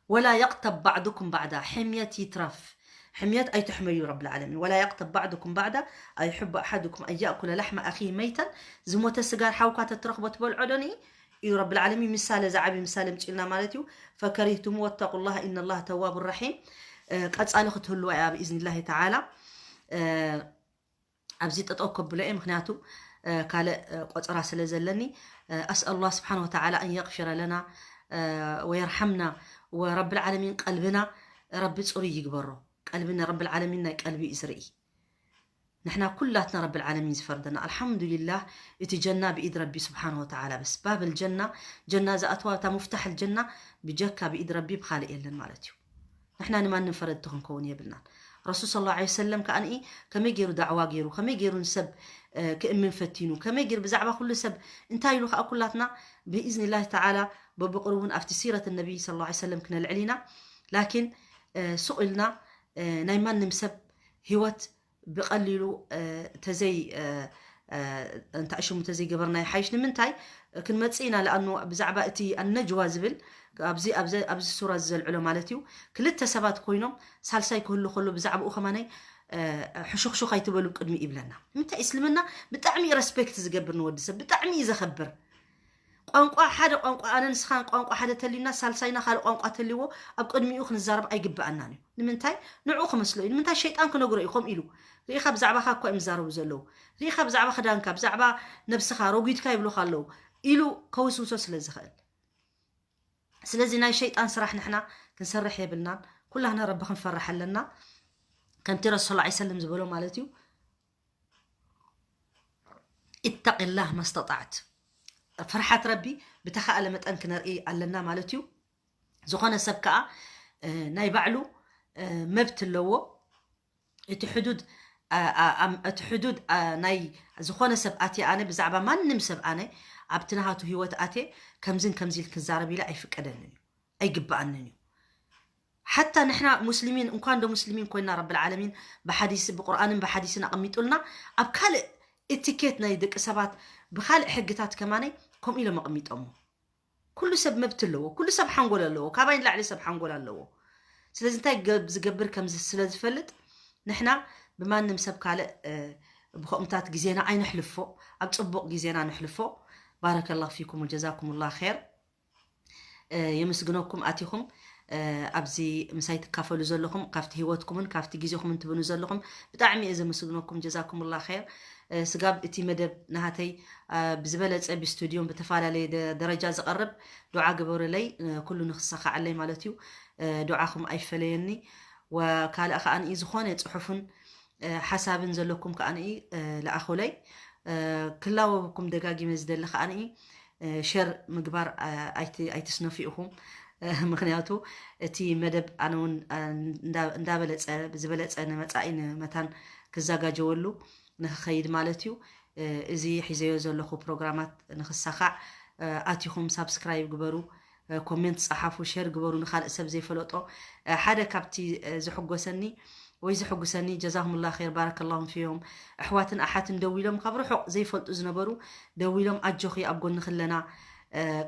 ولا يغتب بعضكم بعضا حميت يترف حميت أي تحميو رب العالمين ولا يغتب بعضكم بعضا أيحب أحدكم أن يأكل لحم أخيه ميتا زموت السجار حوكا تترخبة بالعدني إي رب العالمين مثال زعبي مثال متقلنا مالتيو فكرهتم واتقوا الله إن الله تواب رحيم قد سألخت هلوا بإذن الله تعالى ኣብዚ ጠጠው ከብሎ እየ ምክንያቱ ካልእ ቆፀራ ስለ ዘለኒ أسأل الله سبحانه وتعالى أن يغفر لنا ويرحمنا ورب العالمين ቀልብና ረቢ ፅሩይ ይግበሮ ቀልቢ ረቢ العالمين ናይ ቀልቢ እዩ ዝርኢ ንሕና ኩላትና ረቢ العالمين ዝፈርደና الحمد لله እቲ ጀና ብኢድ ረቢ سبحانه وتعالى በስ باب الجنة ጀና ዝኣትዋ እታ مفتاح الجنة ብጀካ ብኢድ ረቢ ብካልእ የለን ማለት እዩ ንሕና ንማንም ፈረድቲ ክንከውን የብልናን ረሱል صلى الله عليه وسلم ከኣ ከመይ ገይሩ ዳዕዋ ገይሩ ከመይ ገይሩ ንሰብ ክእምን ፈቲኑ ከመይ ገይሩ ብዛዕባ ኩሉ ሰብ እንታይ ኢሉ ከዓ ኩላትና ብኢዝኒ ላህ ተዓላ በብቅርቡን ኣብቲ ሲረት ነቢይ صلى الله عليه وسلم ክነልዕል ኢና ላኪን ሱቕ ኢልና ናይ ማንም ሰብ ህይወት ብቐሊሉ ተዘይ እንታ ሽሙ ተዘይገበርና ይሓይሽ ንምንታይ ክንመፅእ ኢና ለኣኑ ብዛዕባ እቲ ኣነጅዋ ዝብል ኣብዚ ሱራ ዝዘልዕሎ ማለት እዩ ክልተ ሰባት ኮይኖም ሳልሳይ ክህሉ ከሎ ብዛዕባኡ ከማናይ ሕሹኽሹኽ ኣይትበሉ ቅድሚ ይብለና ንምንታይ እስልምና ብጣዕሚ ረስፔክት ዝገብር ንወዲ ሰብ ብጣዕሚ እዩ ዘኸብር ቋንቋ ሓደ ቋንቋ ኣነ ንስኻን ቋንቋ ሓደ ተልዩና ሳልሳይና ካልእ ቋንቋ ተልይዎ ኣብ ቅድሚኡ ክንዛረብ ኣይግበኣናን እዩ። ንምንታይ? ንዕኡ ክመስሎ እዩ። ንምንታይ? ሸይጣን ክነግሮ እዩ ከምኡ ኢሉ። ርኢኻ ብዛዕባኻ እኳ እዮም ዝዛረቡ ዘለዉ። ርኢኻ ብዛዕባ ክዳንካ፣ ብዛዕባ ነብስኻ ረጒድካ ይብሉኻ ኣለዉ ኢሉ ከውስውሶ ስለ ዝኽእል። ስለዚ ናይ ሸይጣን ስራሕ ንሕና ክንሰርሕ የብልናን። ኩላህና ረቢ ክንፈርሕ ኣለና። ከምቲ ረሱል ሰለላሁ ዐለይሂ ወሰለም ዝበሎ ማለት እዩ። ኢተቂላህ መስተጣዕት። ፍርሓት ረቢ ብተኻእለ መጠን ክነርኢ ኣለና ማለት እዩ። ዝኾነ ሰብ ከዓ ናይ ባዕሉ መብት ኣለዎ። እቲ ሕዱድ እቲ ሕዱድ ናይ ዝኾነ ሰብ ኣትየ ኣነ ብዛዕባ ማንም ሰብ ኣነ ኣብቲ ናሃቱ ህይወት ኣትየ ከምዝን ከምዚ ኢል ክዛረብ ኢለ ኣይፍቀደንን እዩ፣ ኣይግበኣንን እዩ። ሓታ ንሕና ሙስሊሚን እንኳን ዶ ሙስሊሚን ኮይና ረብል ዓለሚን ብሓዲስ ብቁርኣንን ብሓዲስን ኣቐሚጡልና ኣብ ካልእ ኢቲኬት ናይ ደቂ ሰባት ብኻልእ ሕግታት ከማነይ ከምኡ ኢሎም ኣቐሚጦሞ። ኩሉ ሰብ መብት ኣለዎ፣ ኩሉ ሰብ ሓንጎል ኣለዎ፣ ካባይ ንላዕሊ ሰብ ሓንጎል ኣለዎ። ስለዚ እንታይ ዝገብር ከም ስለ ዝፈልጥ ንሕና ብማንም ሰብ ካልእ ብኸምታት ግዜና ኣይነሕልፎ፣ ኣብ ፅቡቕ ግዜና ነሕልፎ። ባረከላሁ ፊኩም ወጀዛኩም ላ ር። የመስግነኩም ኣቲኹም ኣብዚ ምሳይ ትካፈሉ ዘለኹም ካብቲ ህይወትኩምን ካብቲ ግዜኹምን ትብኑ ዘለኹም ብጣዕሚ እየ ዘመስግነኩም። ጀዛኩም ላ ር። ስጋብ እቲ መደብ ናሃተይ ብዝበለፀ ብስቱድዮን ብተፈላለየ ደረጃ ዝቐርብ ዱዓ ግበሩለይ፣ ኩሉ ንክሰኻዓለይ ማለት እዩ። ዱዓኹም ኣይፈለየኒ። ወካልእ ከዓኒ ዝኾነ ፅሑፍን ሓሳብን ዘለኩም ከዓኒ ለኣኹለይ። ክላወበኩም ደጋጊመ ዝደሊ ከዓኒ ሸር ምግባር ኣይትስነፉ ኢኹም። ምክንያቱ እቲ መደብ ኣነ እውን እንዳበለፀ ብዝበለፀ ንመፃኢ ንመታን ክዘጋጀወሉ ንክኸይድ ማለት እዩ። እዚ ሒዘዮ ዘለኹ ፕሮግራማት ንክሳኻዕ ኣቲኹም ሳብስክራይብ ግበሩ፣ ኮሜንት ፀሓፉ፣ ሸር ግበሩ ንካልእ ሰብ ዘይፈለጦ። ሓደ ካብቲ ዝሕጎሰኒ ወይ ዝሕጉሰኒ ጀዛሁም ላ ር ባረከላሁም ፊዮም ኣሕዋትን ኣሓትን ደዊሎም ካብ ርሑቕ ዘይፈልጡ ዝነበሩ ደዊሎም ኣጆኺ ኣብ ጎንኺ ኣለና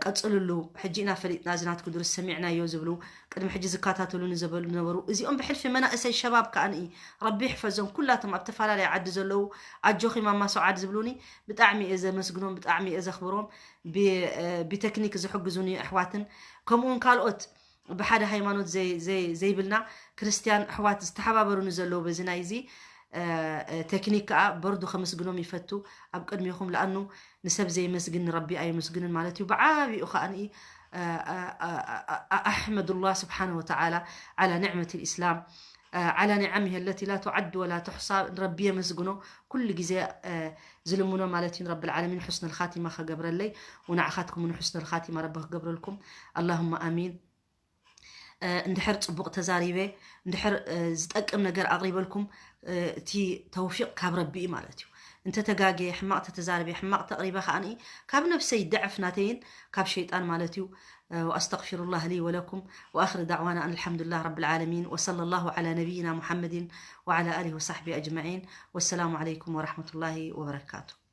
ቀፅልሉ ሕጂ ኢና ፈሊጥና እዚ ናትኪ ድሩስ ሰሚዕናዮ ዝብሉ ቅድሚ ሕጂ ዝከታተሉኒ ዘበሉ ነበሩ። እዚኦም ብሕልፊ መናእሰይ ሸባብ ከዓንኢ ረቢ ይሕፈዞም ኩላቶም ኣብ ተፈላለየ ዓዲ ዘለዉ ኣጆኺ ማማ ሰዓድ ዝብሉኒ ብጣዕሚ እየ ዘመስግኖም ብጣዕሚ እየ ዘኽብሮም። ብቴክኒክ ዝሕግዙኒ ኣሕዋትን ከምኡውን ካልኦት ብሓደ ሃይማኖት ዘይብልና ክርስትያን ኣሕዋት ዝተሓባበሩኒ ዘለዉ በዚ ናይዚ ቴክኒክ ከዓ በርዱ ከመስግኖም ይፈቱ ኣብ ቅድሚኹም ለኣኑ ንሰብ ዘየመስግን ንረቢ ኣየመስግንን ማለት እዩ። ብዓብኡ ከዓ ኣሕመዱላህ ስብሓን ወተዓላ ዓላ ንዕመት ልእስላም ዓላ ኒዓሚህ ለቲ ላ ትዓድ ወላ ትሕሳ ንረቢ የመስግኖ ኩሉ ግዜ ዝልምኖ ማለት እዩ። ንረቢ ልዓለሚን ሑስን ልኻቲማ ከገብረለይ ወንዓኻትኩም እውን ሑስን ልኻቲማ ረቢ ክገብረልኩም ኣላሁማ ኣሚን። እንድሕር ፅቡቕ ተዛሪበ እንድሕር ዝጠቅም ነገር ኣቕሪበልኩም እቲ ተውፊቕ ካብ ረቢ እዩ ማለት እዩ። እንተተጋጌ ሕማቕ ተተዛርበ ሕማቕ ተቕሪበ ከዓኒ ካብ ነብሰይ ድዕፍ ናተይን ካብ ሸይጣን ማለት እዩ። وأستغفر الله لي ولكم وآخر دعوانا أن الحمد لله رب العالمين وصلى الله على نبينا محمد وعلى آله وصحبه أجمعين والسلام عليكم ورحمة الله وبركاته.